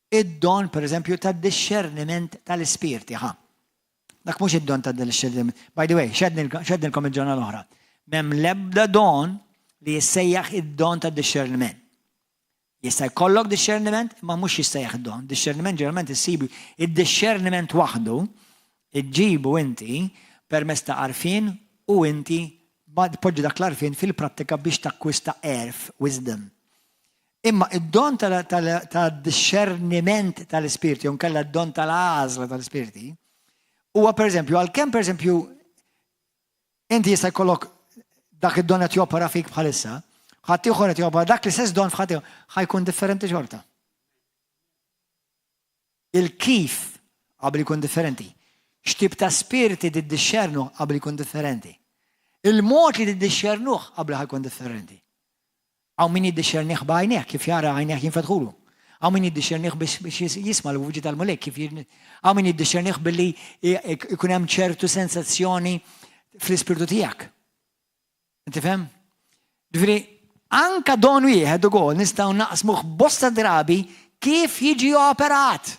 Id-don pereżempju tad-dixxerniment tal-ispirti, ħa. Dak mhux id-don tad-dixxerniment. By the way, xednilkom il-ġurnata l-oħra. M'hemm l-ebda don li jissejjaħ id-don tad-dixxerniment. Jista' jkollok dixxerniment, imma mhux jissejjaħ id-don. Dixxerniment ġeneralment issibu id-dixxerniment waħdu iġġibu inti permezz ta' għarfien. u inti tpoġġi dak l-għarfien fil-prattika biex takkwista għerf, wisdom. Imma id-don tad-dixxerniment tal-ispirti, jew nkella d-don tal-għażla tal-ispirti, huwa pereżempju, għalkemm pereżempju inti jista' jkollok dak id-don qed jopera fik bħalissa, ħadd ieħor qed jopera dak l-istess don f'ħadd ieħor ħa jkun differenti xorta. Il-kif qabel ikun differenti. X'tip ta' spirti tiddixxernu qabel ikun differenti. Il-mod li tiddixxernuh qabel ħa jkun differenti. Hawn min jiddixxernih b'għajnejh, kif jara għajnejh jinfetħulu. Hawn min jiddixxernih biex jisma' l-vuċi tal-Mulej, kif hawn min jiddixxernih billi jkun hemm ċertu sensazzjoni fl-ispirtu tiegħek. Tifhem? Ġifieri, anka don wieħed ukoll nistgħu naqsmuh bosta drabi kif jiġi operat.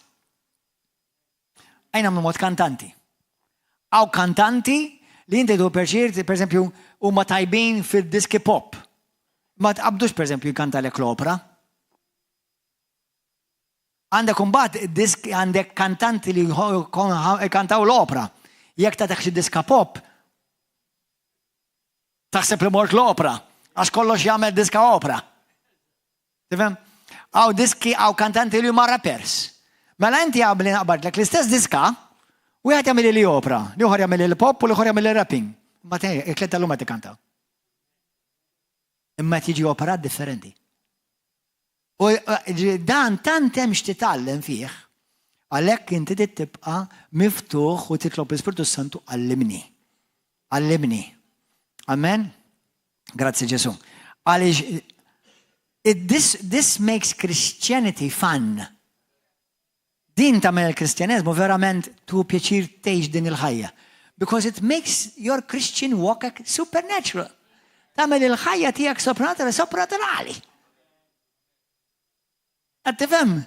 Ejja nagħmlu mod kantanti. Hawn kantanti li inti tu pjaċir, per eżempju, huma tajbin fil-diski pop. Ma tqabdux per eżempju jkantalek l-opra. Għandek imbagħad disk għandek kantanti li jkantaw l-opra. Jekk tagħtek xi diska pop, taħseb li mort l-opra, għax kollox jagħmel diska opra. Tifhem? Hawn diski hawn kantanti li huma rappers. Mela inti għabli naqbadlek l-istess diska, wieħed jagħmel li opra, l-ieħor jagħmel li pop u l-ieħor jagħmel li rapping. Ma it-tliet tal-lum qed ikantaw. Imma qed jiġi operat differenti. U dan tant hemm x'titgħallem fih, għalhekk inti trid tibqa' miftuħ u titlob l-Ispirtu Santu għallimni. Għallimni. Amen? Grazzi Ġesu. Għaliex this, this makes Christianity fun. Din tagħmel il-Kristjaneżmu verament tu pjaċir tgħix din il-ħajja. Because it makes your Christian walk supernatural. Tagħmel il-ħajja tiegħek sopranaturali sopranaturali. Qed tifhem?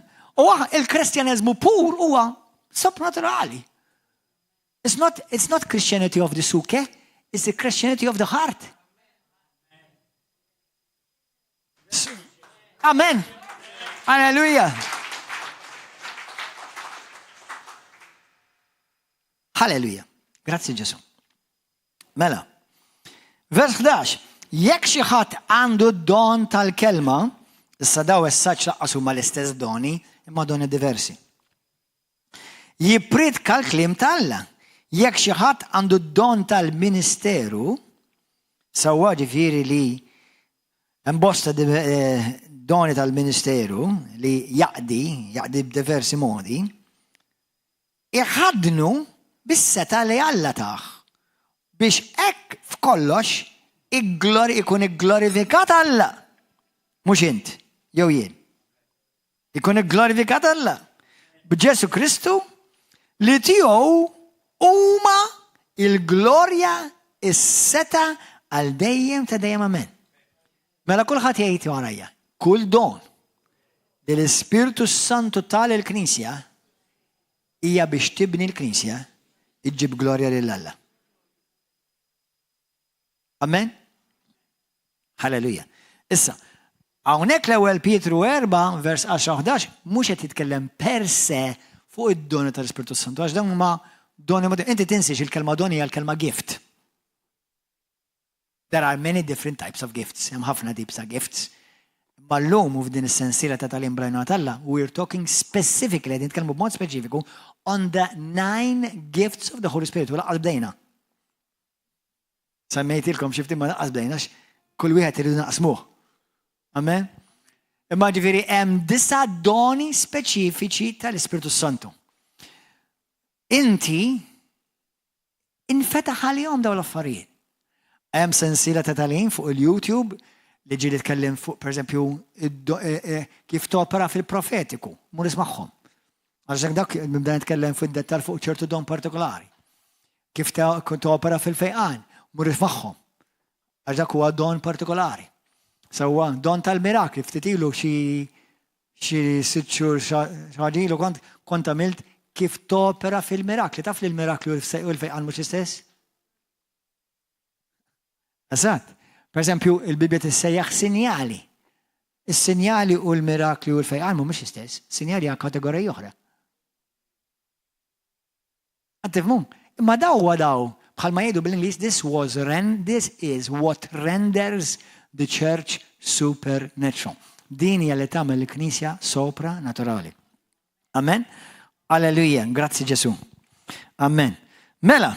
U il-Kristjaneżmu pur huwa sopranaturali. It's not, it's not Christianity of the suke, it's the Christianity of the heart. Amen. Alleluja. Halleluja. Grazzi Ġesu. Mela. Vers 11. Jekk xi ħadd għandu d-don tal-kelma, issa daw essaċ laqqas huma l-istess doni, imma doni diversi. Jippriedka l-kliem ta' Alla. Jekk xi ħadd għandu d-don tal-ministeru, sewwa ġifieri li hemm bosta eh, doni tal-ministeru li jaqdi, jaqdi b'diversi modi, iħaddnu bis-setgħa li Alla tah biex hekk f'kollox ikun igglorifikat Alla. Mhux int, jew jien. Ikun igglorifikat Alla b'Ġesù Kristu li tiegħu huma il-glorja, is-setgħa għal dejjem ta' dejjem amen. Mela kulħadd jgħid warajja, kull don li l-Ispirtu Santu ta lill-Knisja hija biex tibni l-Knisja iġġib glorja lil Alla. Amen? Halleluja. Issa, hawnhekk l-ewwel Pietru 4, vers 10 11, mhux qed jitkellem per se fuq id-doni tal-Ispirtu Santu, għax dawn huma doni, inti tinsiex il-kelma doni hija l-kelma gift. There are many different types of gifts, hemm ħafna tips ta' gifts. Ma llum u f'din is-sensiela ta' tagħlim bl-għajnuna t'Alla, we are talking specifically, qed nitkellmu b'mod speċifiku on the nine gifts of the Holy Spirit, u lanqas bdejna. Semmejtilkom xi ftit ma lanqas bdejna kull wieħed iridu naqsmuh. Amen? Imma ġifieri hemm disa doni speċifiċi tal-Ispirtu Santu. Inti infetaħ għalihom dawn l-affarijiet. Hemm sensiela ta' tagħlim fuq il-YouTube li ġieli tkellim fuq pereżempju e, e, kif topera fil-profetiku, mur ismagħhom. Għax dak nibda nitkellem fid-dettal fuq ċertu don partikolari. Kif topera fil-fejqan, mur ismagħhom. Għax dak huwa don partikolari. Sewwa, don tal-mirakli, ftit ilu xi xi sitt xhur xi ilu kont kont għamilt kif topera fil-mirakli. Taf li l-mirakli u l-fejqan mhux l-istess? Eżatt. Per eżempju, il-Bibja tissejjaħ sinjali. Is-sinjali u l-mirakli u l-fejqan mhumiex l-istess. Sinjali hija kategorija oħra. Qed tifhmu? Imma daw huwa daw. Bħalma jgħidu bil-Ingliż, this was ren, this is what renders the church supernatural. Din hija li tagħmel il-Knisja sopranaturali. Amen. Alleluja, grazzi Ġesu. Amen. Mela,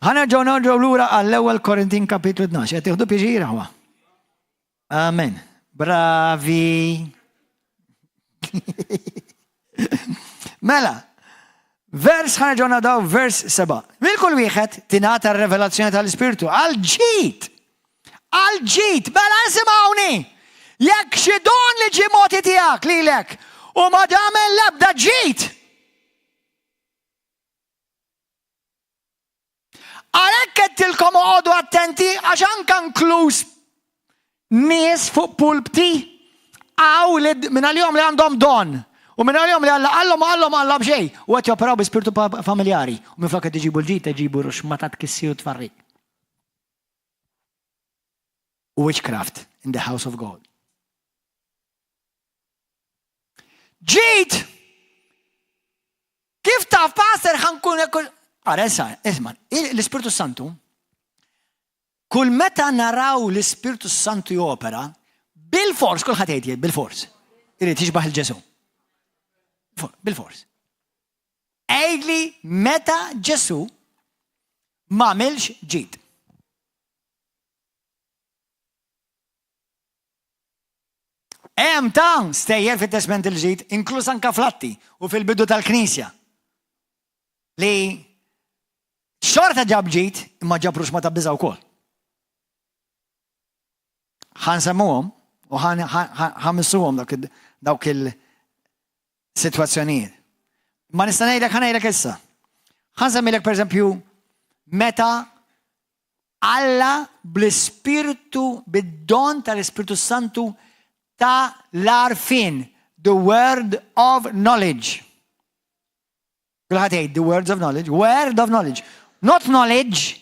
ħa nerġgħu nerġgħu lura għall-ewwel Korintin kapitlu 12. Qed tieħdu pjaċir aħwa. Amen. Bravi. mela, vers ħa nerġgħu nadaw vers 7. Mil kull wieħed tingħata r-revelazzjoni tal-Ispirtu għal ġid. Għal ġid, mela isimgħuni. Jekk xi don li ġie mogħti tiegħek lilek u ma tagħmel l-ebda ġid. Għalhekk għedtilkom oqogħdu attenti għax anka inkluż nies fuq pulpti għaw li minn għalihom li għandhom don. U minn għalihom li Alla qallhom qallhom Alla b'xejn u qed joperaw bi spirtu familjari. U minflok qed iġibu l-ġid iġibu ruxmata tkissir u tfarrik. Witchcraft in the house of God. Ġid! Kif taf, pastor, ħankun Ara, issa, isma, l-Ispirtu Santu, kull meta naraw l-Ispirtu Santu jopera, bil-fors, kulħadd jgħid bil-fors, irid jixbaħ il-Ġesu. Bil-fors. Għidli meta Ġesu m'għamilx ġid. Hemm ta' stejjer fit-Testment il-Ġdid, inkluż anka fl-Atti u fil-bidu tal-Knisja, li xorta ġab ġid imma ġab ruxma ta' biża' wkoll. Ħa nsemmuhom u ħa missuhom dawk il-sitwazzjonijiet. Ma nista' ngħidlek ħa ngħidlek issa. Ħa nsemmilek pereżempju meta Alla bl-Ispirtu, bid-don tal-Ispirtu Santu ta l-għarfien, the word of knowledge. Kulħadd jgħid the words of knowledge, word of knowledge, not knowledge.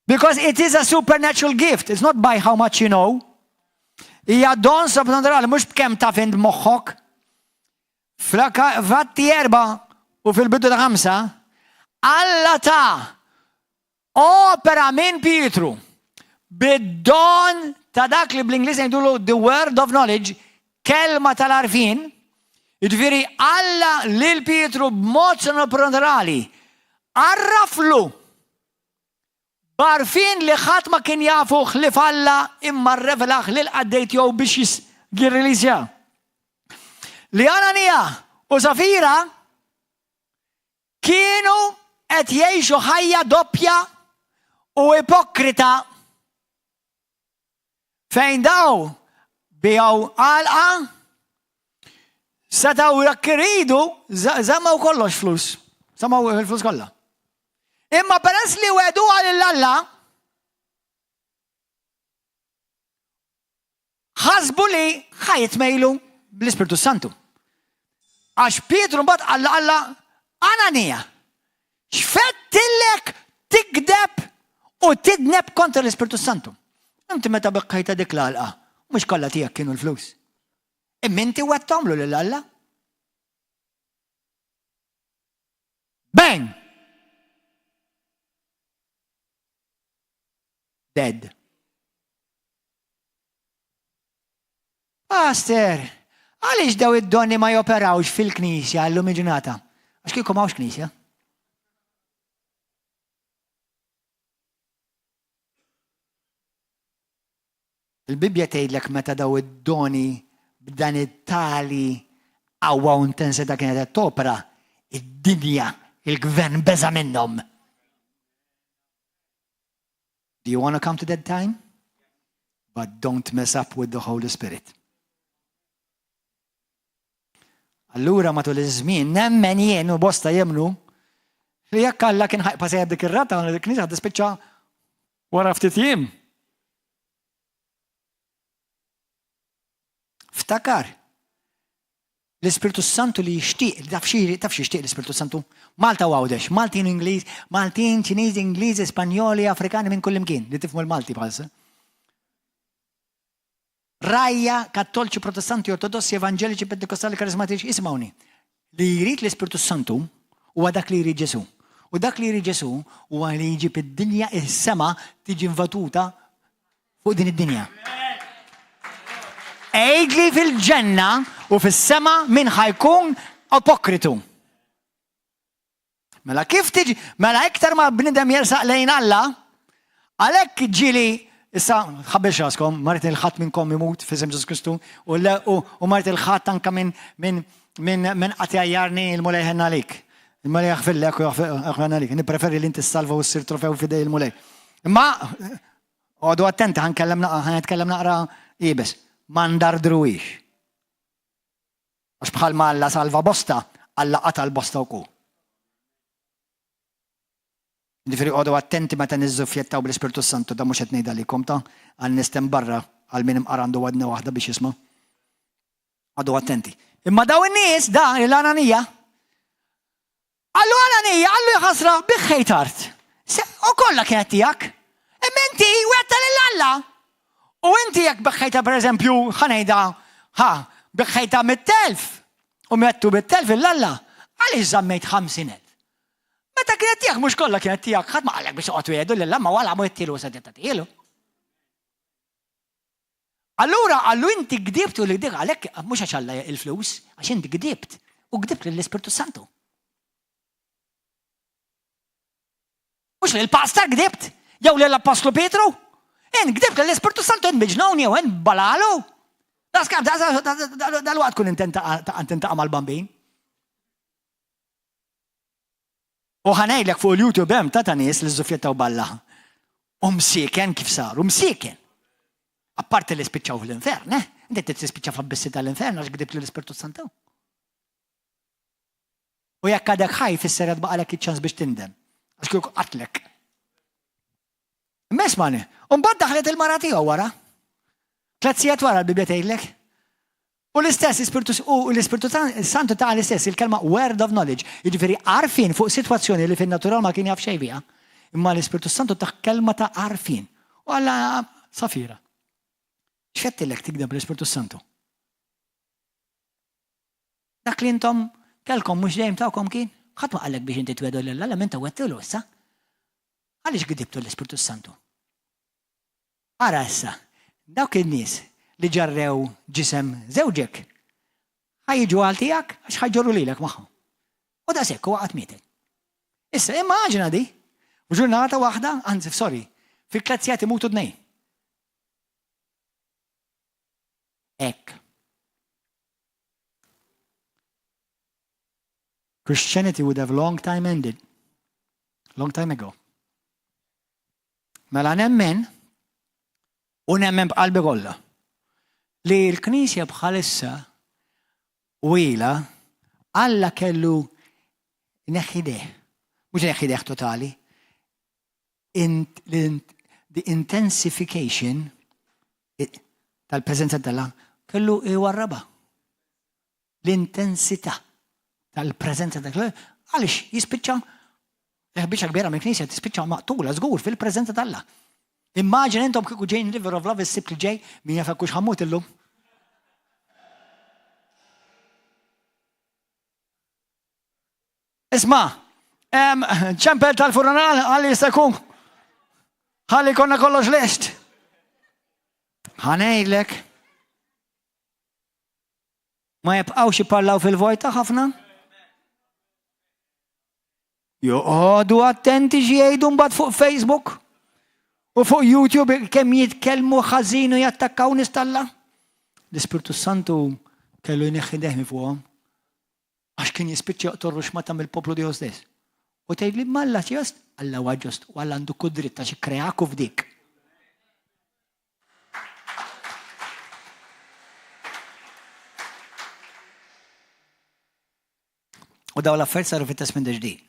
Because it is a supernatural gift, it's not by how much you know. Hija don soprannaturali, mhux b'kemm taf int moħħok. Fl-Atti erba' u fil-bidu ta' ħamsa, Alla ta opera minn Pietru bid-don ta' dak li bl-Ingliż ngħidulu the word of knowledge, kelma tal-għarfien, jiġifieri Alla lil Pietru b'mod soprannaturali għarraflu B'għarfien li ħadd ma kien jafu ħlief Alla imma rrevelah lill-qaddej tiegħu biex jirriliżja. Li Ananija u Safira kienu qed jgħixu ħajja doppja u ipokrita fejn daw biegħu għalqa setgħu jekk iridu żammaw kollox flus, żammaw il-flus kollha. Imma peress li wedu għal Alla, ħasbu li ħajtmejlu bl-Ispirtu Santu. Għax Pietru mbagħad qal Alla Ananija, x'fettillek tigdeb u tidneb kontra l-Ispirtu Santu. Inti meta bekkajta dik l-għalqa, mhux kollha tiegħek kienu l-flus. Imma inti wettomlu lil Alla. Bang! Dead. Pastor, għaliex daw id-donni ma joperawx fil-knisja llum il-ġurnata? Għax kieku m'hawnx knisja. Il-Bibbja tgħidlek meta daw id-doni b'dan it-tali qawwa u intensità kienet qed topera, id-dinja, il-gvern beża' minnhom. Do you want to come to that time? But don't mess up with the Holy Spirit. Allura matul iż-żmien nemmen jien u bosta jemnu li jekk Alla kien ħajqa sejjer dik ir-rata il-knisja tispiċċa wara ftit jiem. Ftakar L-Ispirtu Santu li jixtieq, taf xi taf xi jixtieq l-Ispirtu Santu? Malta u Għawdex, Maltin u Ingliż, Maltin, Ċiniżi, Ingliżi, Spanjoli, Afrikani minn kullimkien li tifhmu l-Malti bħalissa. Rgħajja, Kattolċi, Protestanti, Ortodossi, Evanġeliċi, Pentekostali, Karismatiċi, isimgħuni. Li jrid l-Ispirtu Santu huwa dak li jrid Ġesù. U dak li jrid Ġesù huwa li jġib id-dinja is-sema tiġi invatuta fuq din id-dinja. Għidli fil-ġenna u fis-sema min ħa jkun ipokritu. Mela kif tiġi, mela iktar ma bnidem jersaq lejn Alla, għalhekk ġieli issa ħabbel raskom, marit il-ħadd minnkom imut f'isem Ġesu Kristu, u marit il-ħadd anka minn min min min qatt jgħajjarni il-Mulej ħenna għalik. Il-Mulej jaħfillek u jaħfillek għalik. Nippreferi li inti salva u ssir trofew f'idej il-Mulej. Imma għodu attenti ħa nkellem naqra iebes. Ma ndardruhiex. Għax bħalma Alla salva bosta, Alla qatal bosta wkoll. Ġifieri qogħdu attenti meta niżżuffjettaw bl-Ispirtu Santu, da mhux qed ngħid għalikom ta' għal nies t'hemm barra għal min imqar għandu wadna waħda biex jisma'. Qogħdu attenti. Imma daw in-nies, da l-Ananija, Qallu Ananija, qallu jaħasra, biħħejt art. U kollha kienet tiegħek. Imma inti wegħdta lil Alla. U inti jekk biħħejta pereżempju, ħanejda, ħa, biħħejta mit-telf u mettu bit-telf il Alla, għaliex żammejt 50,000? Meta kienet tiegħek mhux kollha kienet tiegħek, ħadd ma qalek biex toqgħod wiegħdu lil ma wala mu jittilu se tilu. Allura qallu inti gdibt u li dik għalhekk mhux għax Alla il-flus, għax inti gdibt u gdibt lill-Ispirtu Santu. Mhux li l-pastor gdibt, jew lill-Appostlu Pietru. In gdibt lill-Ispirtu Santu in miġnun jew in balalu. Dal-waqt kun intintaqa' mal-bambin. U ħa ngħidlek fuq il-YouTube hemm ta' ta' nies li żżuffjettaw b'Alla. U msieken kif saru, msieken. Apparti li spiċċaw fl-infern, eh? Inti trid tispiċċa fl-abbissi tal-infern għax gdibt lill-Ispirtu Santu. U jekk għadek ħaj fisser qed baqalek iċ-ċans biex tindem. Għax kieku qatlek. Imma ismani, u mbagħad daħlet il-mara tiegħu wara. Tlet sigħat wara l-Bibbja tgħidlek. U l-istess Ispirtu u l-Ispirtu Santu ta' l-istess il-kelma word of knowledge, jiġifieri għarfien fuq sitwazzjoni li fin-natural ma kien jaf xejn biha. Imma l-Ispirtu Santu ta' kelma ta' għarfien. U Alla Safira. X'fettilek tigdeb l-Ispirtu Santu? Dak li intom kellkom mhux dejjem tagħkom kien? Ħadd ma qallek biex inti twedu lil Alla, inta wettilu issa. Għaliex gdibtu l-Ispirtu Santu? Ara issa, dawk in-nies li ġarrew ġisem żewġek, ħa jiġu għal tiegħek għax ħa jġorru lilek magħhom. U daqshekk u waqgħet mietet. Issa immaġina di, f'ġurnata waħda, anzi sorry, fi tliet sigħat imutu tnejn. Hekk. Christianity would have long time ended. Long time ago. Mela nemmen u nemmen b'qalbi kollha li l-Knisja bħalissa u ilha Alla kellu jneħħi idejh. Mhux jneħħi idejh totali. The intensification tal-preżenza t'Alla kellu jwarrabha. L-intensità tal-preżenza ta' għaliex jispiċċa biċċa kbira mill-Knisja tispiċċa maqtula żgur fil-preżenza t'Alla. Immaġina intom kieku ġejn River of Love is-Sibt li ġej, min jaf hekk hux ħammut illum. Isma, ċempel tal-funeral għalli jista' jkun. Ħalli konna kollox lest. Ħanejlek. Ma jibqgħux jiparlaw fil-vojta ħafna? Joqogħdu attenti xi jgħidu mbagħad fuq Facebook u fuq YouTube kemm jitkellmu ħażin u jattakkaw nies t'Alla. L-Ispirtu Santu kellu jneħħi deħmi fuqhom għax kien jispiċċa joqtol ruxmata mill-poplu tiegħu stess. U tgħidli ma Alla ġust, Alla huwa ġust u Alla għandu kull dritt għax ikkreak u fdik. U daw l-affarijiet saru fit-Testment Ġdid.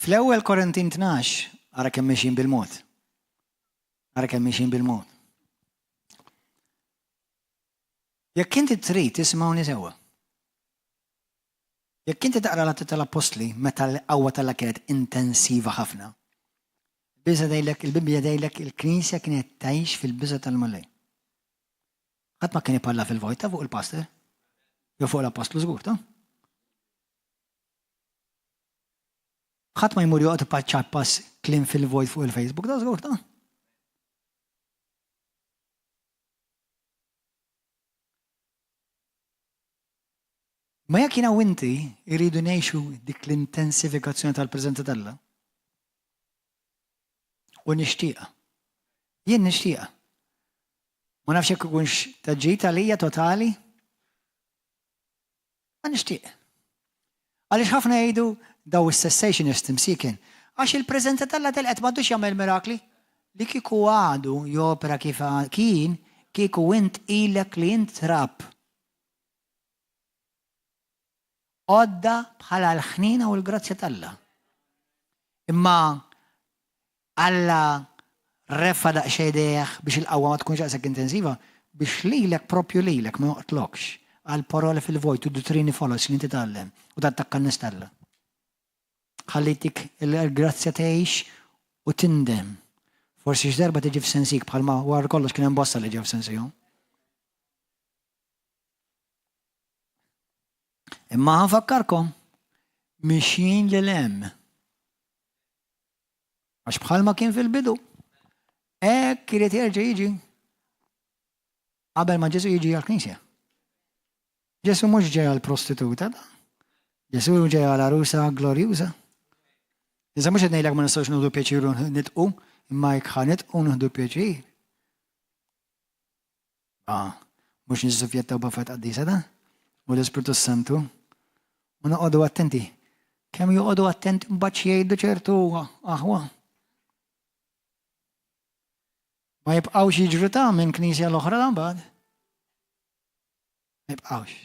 Fl-ewwel Korintin 12 ara kemm mexjin bil-mod. Ara kemm mexjin bil-mod. Jekk inti trid isimgħuni sewwa. Jekk inti taqra l-Atti tal-Appostli meta l-qawwa t'Alla kienet intensiva ħafna, il-Bibbja tgħidlek, il-Bibbja tgħidlek il-Knisja kienet tgħix fil-biża' tal-Mulej. Ħadd ma kien ipalla fil-vojt ta' fuq il-pastor. Jew fuq l-apostlu żgur ta'. Ħadd ma jmur joqgħod ipaċċappas kliem fil-vojt fuq il-Facebook ta' żgur ta'. Ma jekk jiena u inti jridu ngħixu dik l-intensifikazzjoni tal-preżenza t'Alla, u nixtieqha. Jien nixtieqha. Ma nafx jekk ikunx ta' ġid għalija totali. Ma nixtieq. Għaliex ħafna jgħidu daw is-cessationist imsieken, għax il-preżenza t'Alla telqet m'għadux jagħmel mirakli. Li kieku għadu jopera kif kien, kieku int ilek li int trab. Għodda bħala l-ħniena u l-grazzja t'Alla. Imma Alla refa' daqsxejn idejh biex il-qawwa ma tkunx daqshekk intensiva, biex lilek propju lilek ma joqtlokx għal paroli fil-vojt u duttrini foloz li inti tgħallem u tattakka n-nies t'Alla. Ħalli jtik il-grazzja tgħix u tindem. Forsi xi darba tiġi f'sensik bħalma wara kollox kien hemm bosta li ġew f'sensihom. Imma ħanfakkarkom, mixjin lil hemm. Għax bħalma kien fil-bidu, hekk irid jerġa' jiġi qabel ma Ġesu jiġi għall-Knisja. Ġesu mhux ġej għall-prostituta, Ġesu ġej għal arusa glorjuża. Iżda mhux qed ngħidlek ma nistgħux nieħdu pjaċir u nitqu, imma jekk ħa nitqu nieħdu pjaċir. Ah, mhux niżżufjettaw b'affarijiet qaddisa da? U l-Ispirtu Santu. U noqogħdu attenti. Kemm joqogħdu attenti mbagħad jgħidu ċertu aħwa. Ma jibqgħux jiġru ta' minn knisja l-oħra dan mbagħad. Ma jibqgħux.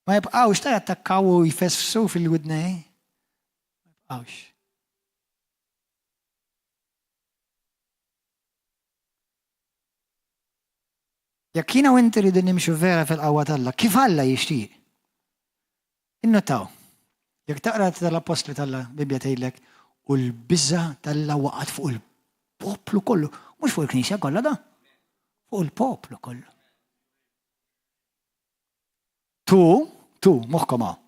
Ma jibqgħux ta' jattakkaw u jfessu fil-widnej. Ma jibqgħux. Jekk jiena u inti rridu nimxu vera fil-qawwa t'Alla, kif Alla jixtieq. Innotaw, jekk taqra tal-appostli t'Alla, Bibbja tgħidlek, u l-biża' t'Alla waqgħet fuq il-poplu kollu, mhux fuq il-knisja kollha da, fuq il-poplu kollu. Tu, tu, moħħkom hawn.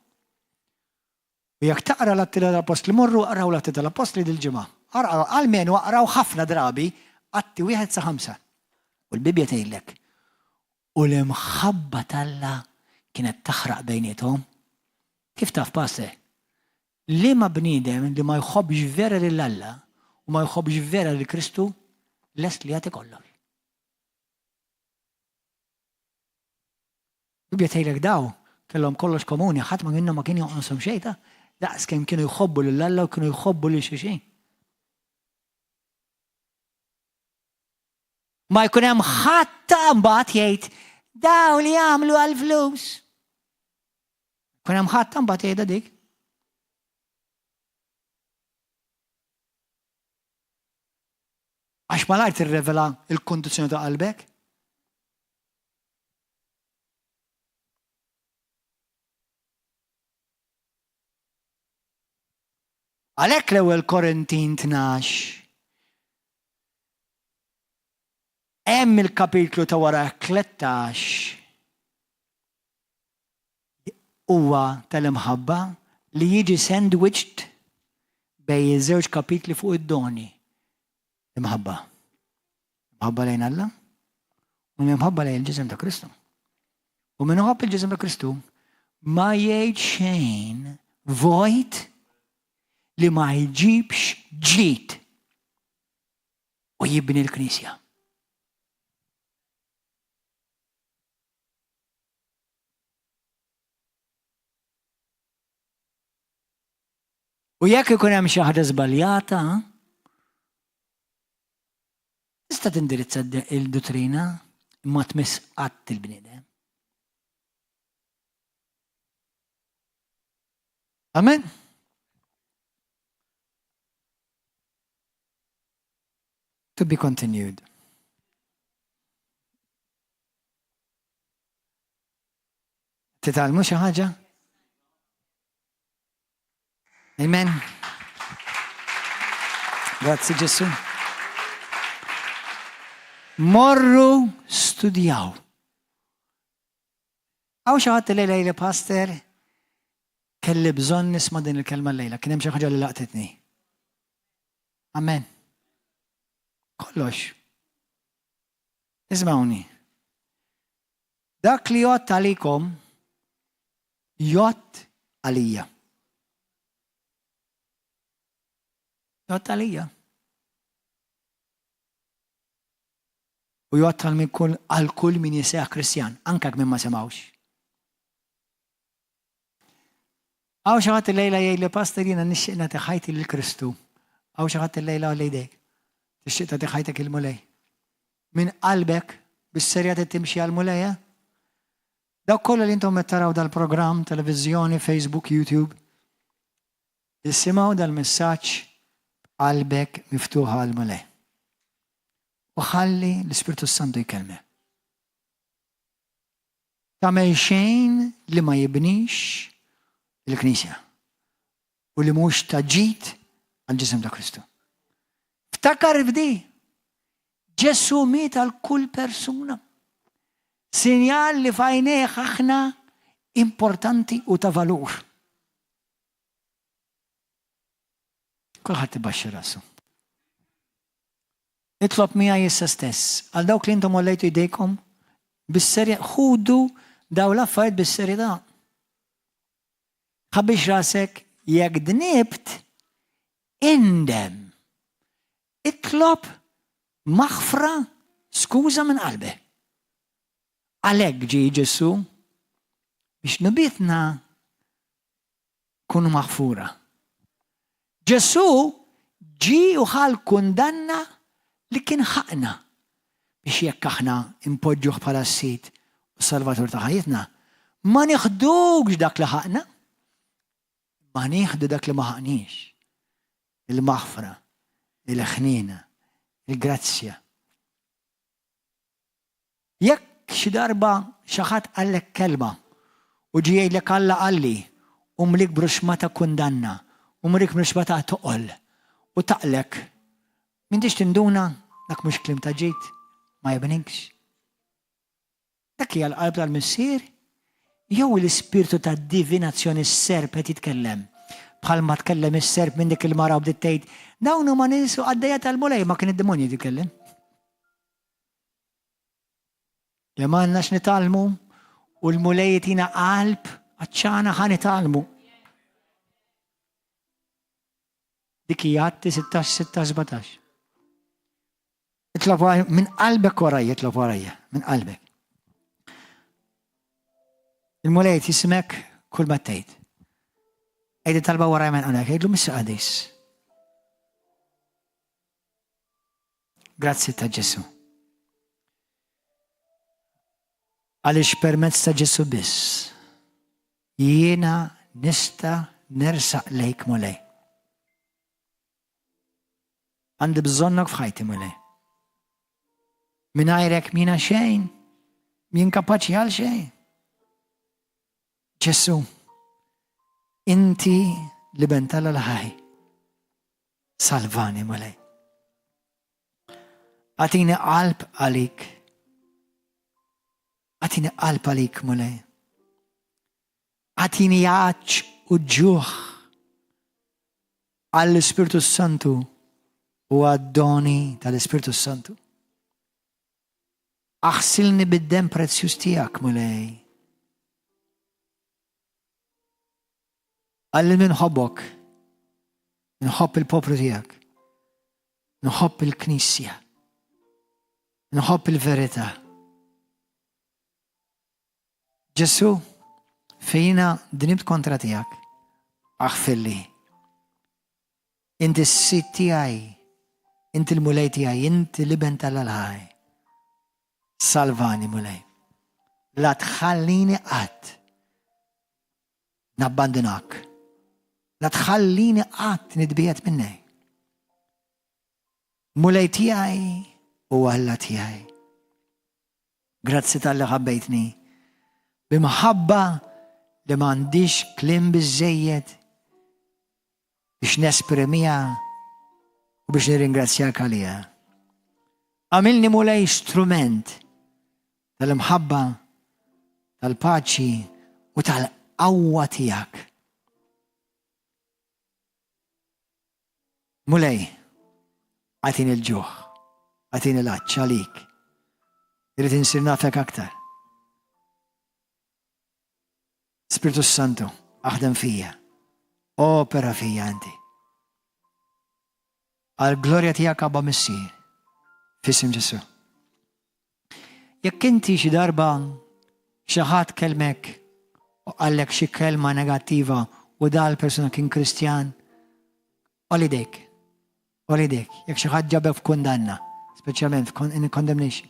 U jekk taqra l-Atti tal-Appostli, morru aqraw l-Atti tal-Appostli dil-ġimgħa. Aqraw, almenu aqraw ħafna drabi Atti wieħed sa ħamsa. U l-Bibbja tgħidlek, u l-imħabba t'Alla kienet taħraq bejniethom. Kif taf, Pastor? Liema bniedem li ma jħobbx vera lil Alla u ma jħobbx vera lil Kristu lest li jagħti kollox. Bibbja tgħidlek daw kellhom kollox komuni, ħadd ma minnhom ma kien jonqoshom xejn ta' daqs kemm kienu jħobbu lil Alla u kienu jħobbu lil xulxin. Ma jkun hemm ħadd mbagħad jgħid daw li jagħmlu għall-flus. Jkun hemm ħadd mbagħad jgħidha dik. Għax malajr tirrevela l-kondizzjoni ta' qalbek. Għalhekk l-ewwel Korintin 12 hemm il-kapitlu ta' wara 13 huwa tal-imħabba li jiġi sandwiched bejn iż-żewġ kapitli fuq id-doni. Imħabba. Imħabba lejn Alla u l-imħabba lejn il-ġisem ta' Kristu. U min iħobb il-ġisem ta' Kristu ma jgħid xejn vojt li ma jġibx ġid u jibni l-Knisja. U jekk ikun hemm xi ħaġa żbaljata, tista' tindirizza il-duttrina imma tmiss qatt il-bniedem. Amen. To be continued. Titgħallmu xi ħaġa? Amen. Grazzi Ġesu. Morru studjaw. Hawn xi ħadd illejla jgħidli Pastor, kelli bżonn nisma' din il-kelma llejla, kien hemm xi ħaġa li laqtitni. Amen. Kollox. Ismawni. Dak li jgħodd għalikom jgħodd għalija. Jgħodd għalija. U jgħodd għal min kull għal kull min jisejjaħ Kristjan, anke jekk min ma semgħux. Hawn xi ħadd illejla jgħidli Pastor jiena nixtieq nagħti ħajti lil Kristu. Hawn xi ħadd illejla għolli jdejk. Tixtieq tagħti ħajtek il-Mulej. Minn qalbek bis-serjetà timxi għall-Mulej, eh? Dawk kollha li intom qed taraw dal-programm, televiżjoni, Facebook, YouTube, isimgħu dal-messaġġ b'qalbek miftuħa għall-Mulej. U ħalli l-Ispirtu Santu jkellmek. Tagħmel xejn li ma jibnix il-Knisja u li mhux ta' ġid għall-ġisem ta' Kristu. Ftakar f'di. Ġesù miet għal kull persuna. Sinjal li f'għajnejh aħna importanti u ta' valur. Kulħadd ibaxxi rasu. Itlob miegħi issa stess. Għal dawk li intom għollejtu jdejkom bis-serjetà, ħudu daw l-affarijiet bis-serjetà. Ħabbix rasek jekk dnibt indem. Itlob maħfra skuża minn qalbek. Għalhekk ġie Ġesù biex nubietna kunu maħfura. Ġesù ġie u ħa l-kundanna li kien ħaqqna biex jekk aħna npoġġuh bħala s-Sid u s-Salvatur ta' ħajjitna, ma nieħdux dak li ħaqqna, imma nieħdu dak li ma ħaqqniex, il-maħfra, il-ħniena, il-grazzja. Jekk xi darba xi ħadd qallek kelma u ġie jgħidlek Alla qalli u mliek b'ruxma ta' kundanna u mliek b'ruxma ta' toqol u taqlek, m'intix tinduna dak mhux kliem ta' ġid, ma jibnikx. Dak hija l-qalb tal-Missier jew l-ispirtu ta' divinazzjoni s-serp qed jitkellem? Bħalma tkellem is-serp minn dik il-mara u bdiet tgħid, dawn huma nies u qaddejja tal-Mulej, ma kien id-demonju jitkellem. Li m'għandnax nitgħallmu u l-Mulej jtina qalb għatxana ħa nitgħallmu. Dik hija Atti 16, 16, 17. Itlob minn qalbek warajja, itlob warajja, minn qalbek. Il-Mulej jismek kull ma tgħid. Ejdi talba warajja minn qalbek, għidlu Missi Qadis. Grazzi ta' Ġesu. Għaliex permezz ta' Ġesu biss jiena nista' nersaq lejk Mulej. Għandi bżonnok f'ħajti Mulej. Mingħajrek mina xejn, min kapaċi għal xejn. Ġesu, inti li ben tal-ħaj, salvani Mulej. Għatini qalb għalik. Għatini qalb għalik Mulej. Għatini għatx u ġuħ għall-Ispirtu Santu u għad-doni tal-Ispirtu Santu. Aħsilni bid-demm prezzjuż tiegħek, Mulej. Għallimni nħobbok, nħobb il-poplu tiegħek, nħobb il-Knisja, nħobb il-verità. Ġesù, fejna dnibt kontra tiegħek, aħfirli. Inti s-sid tiegħi, inti l-mulej tiegħi, inti l-iben tal-ħaj. Salvani, Mulej. La tħallini qatt nabbandunak. La tħallini qatt nitbiegħed minnek. Mulej tiegħi u Alla tiegħi. Grazzi talli ħabbejtni b'imħabba li m'għandix kliem biżżejjed biex nesprimiha u biex nirringrazzjak għaliha. Għamilni Mulej strument tal-imħabba, tal-paċi u tal-qawwa tiegħek. Mulej, għatini l-ġuħ, għatini l-għatx għalik. Irrid insir nafek aktar. Spiritu Santu, aħdem fija. Opera fija inti. Għal glorja tiegħek Abba Missier. F'isem Ġesù. Jekk inti xi darba xi ħadd kellmek u qallek xi kelma negattiva u dal persuna kien Kristjan, għol idejk. Għol idejk. Jekk xi ħadd ġabek f'kundanna, speċjalment in condemnation.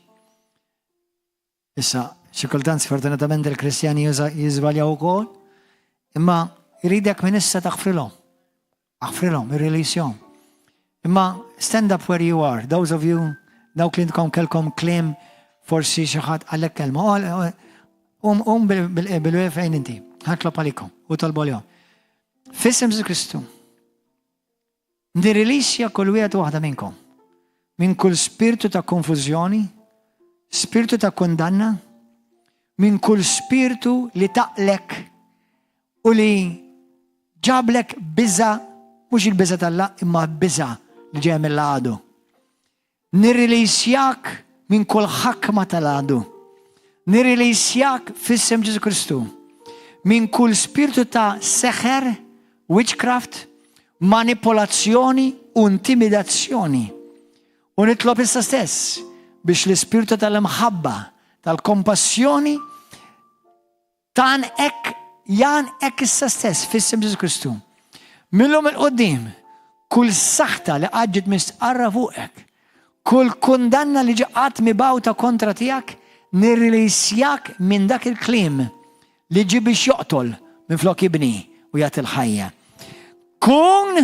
Issa, xi kultant sfortunatament il-Kristjani jiżbaljaw ukoll, imma jridek minn issa taħfrilhom. Aħfrilhom, irrilisjhom. Imma stand up where you are, those of you, dawk li intkom kelkom kliem forsi xi ħadd għalek kelma. Um, um bil fejn inti, ħatlob għalikom u tolbu għalihom. F'isem Kristu. Nirrilisja kull wieħed u waħda minnkom minn kull spirtu ta' konfużjoni, spirtu ta' kundanna, minn kull spirtu li taqlek u li ġablek biża, mhux il-biża t'Alla, imma biża li ġej mill-għadu. Nirrilisjak minn kull ħakma tal-għadu. Nirrilisjak f'isem Ġesu Kristu minn kull spirtu ta' seħer, witchcraft, manipolazzjoni u intimidazzjoni. U nitlob issa stess biex l-ispirtu tal-imħabba, tal-kompassjoni, Tgħannqek, jgħannqek issa stess f'isem Ġesù Kristu. Millum 'il quddiem, kull saħta li qatt ġiet mistqarra fuqek, kull kundanna li ġi qatt mibgħuta kontra tiegħek, nirrilisjak minn dak il-kliem li ġie biex joqtol minflok jibni u jagħti l-ħajja. Kun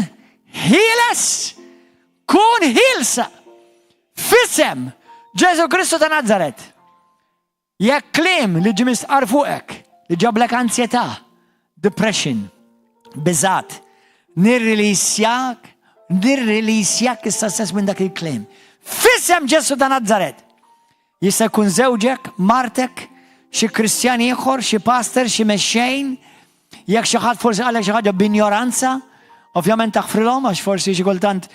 ħieles! Kun ħielsa! F'isem Ġesù Kristu ta' Nazaret! Jekk kliem li ġie mistqarr fuqek li ġablek ansjetà, depression, biżgħat, nirrilisjak, nirrilisjak issa stess minn dak il-kliem. F'isem Ġesù ta' Nazaret. Jista' jkun żewġek, martek, xi Kristjan ieħor, xi pastor, xi mexxejn, jekk xi ħadd forsi qalek xi ħaġa b'injoranza, ovvjament taħfrilhom għax forsi xi kultant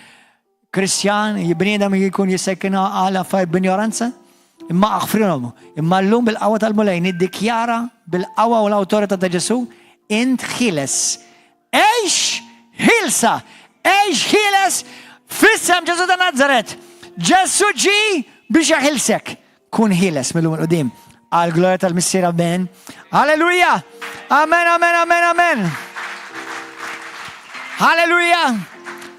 Kristjan, bniedem jkun jista' jkun għal affarijiet b'injoranza, imma aħfrilhom. Imma llum bil-qawwa tal-Mulej niddikjara bil-qawwa u l-awtorità ta' Ġesù, int ħieles. Għix ħielsa, għix ħieles f'isem Ġesù ta' Nazaret. Ġesù ġie biex jaħilsek. Kun ħieles mill-lum 'il quddiem. Għal glorja tal-Missier, amen. Alleluja! Amen, amen, amen, amen. Alleluja!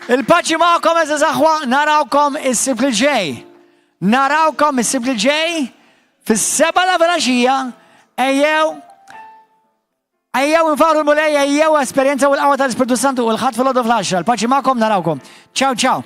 Il-paċi magħkom għeżież aħwa, narawkom is-Sibt li ġej. Narawkom is-Sibt li ġej fis-sebgħa ta' filgħaxija ejjew ejjew infaħħru l-Mulej, ejjew esperjenzaw il-qawwa tal-Ispirtu Santu u l-Ħadd filgħodu fl-10. Il-paċi magħkom narawkom. Ciao, ciao.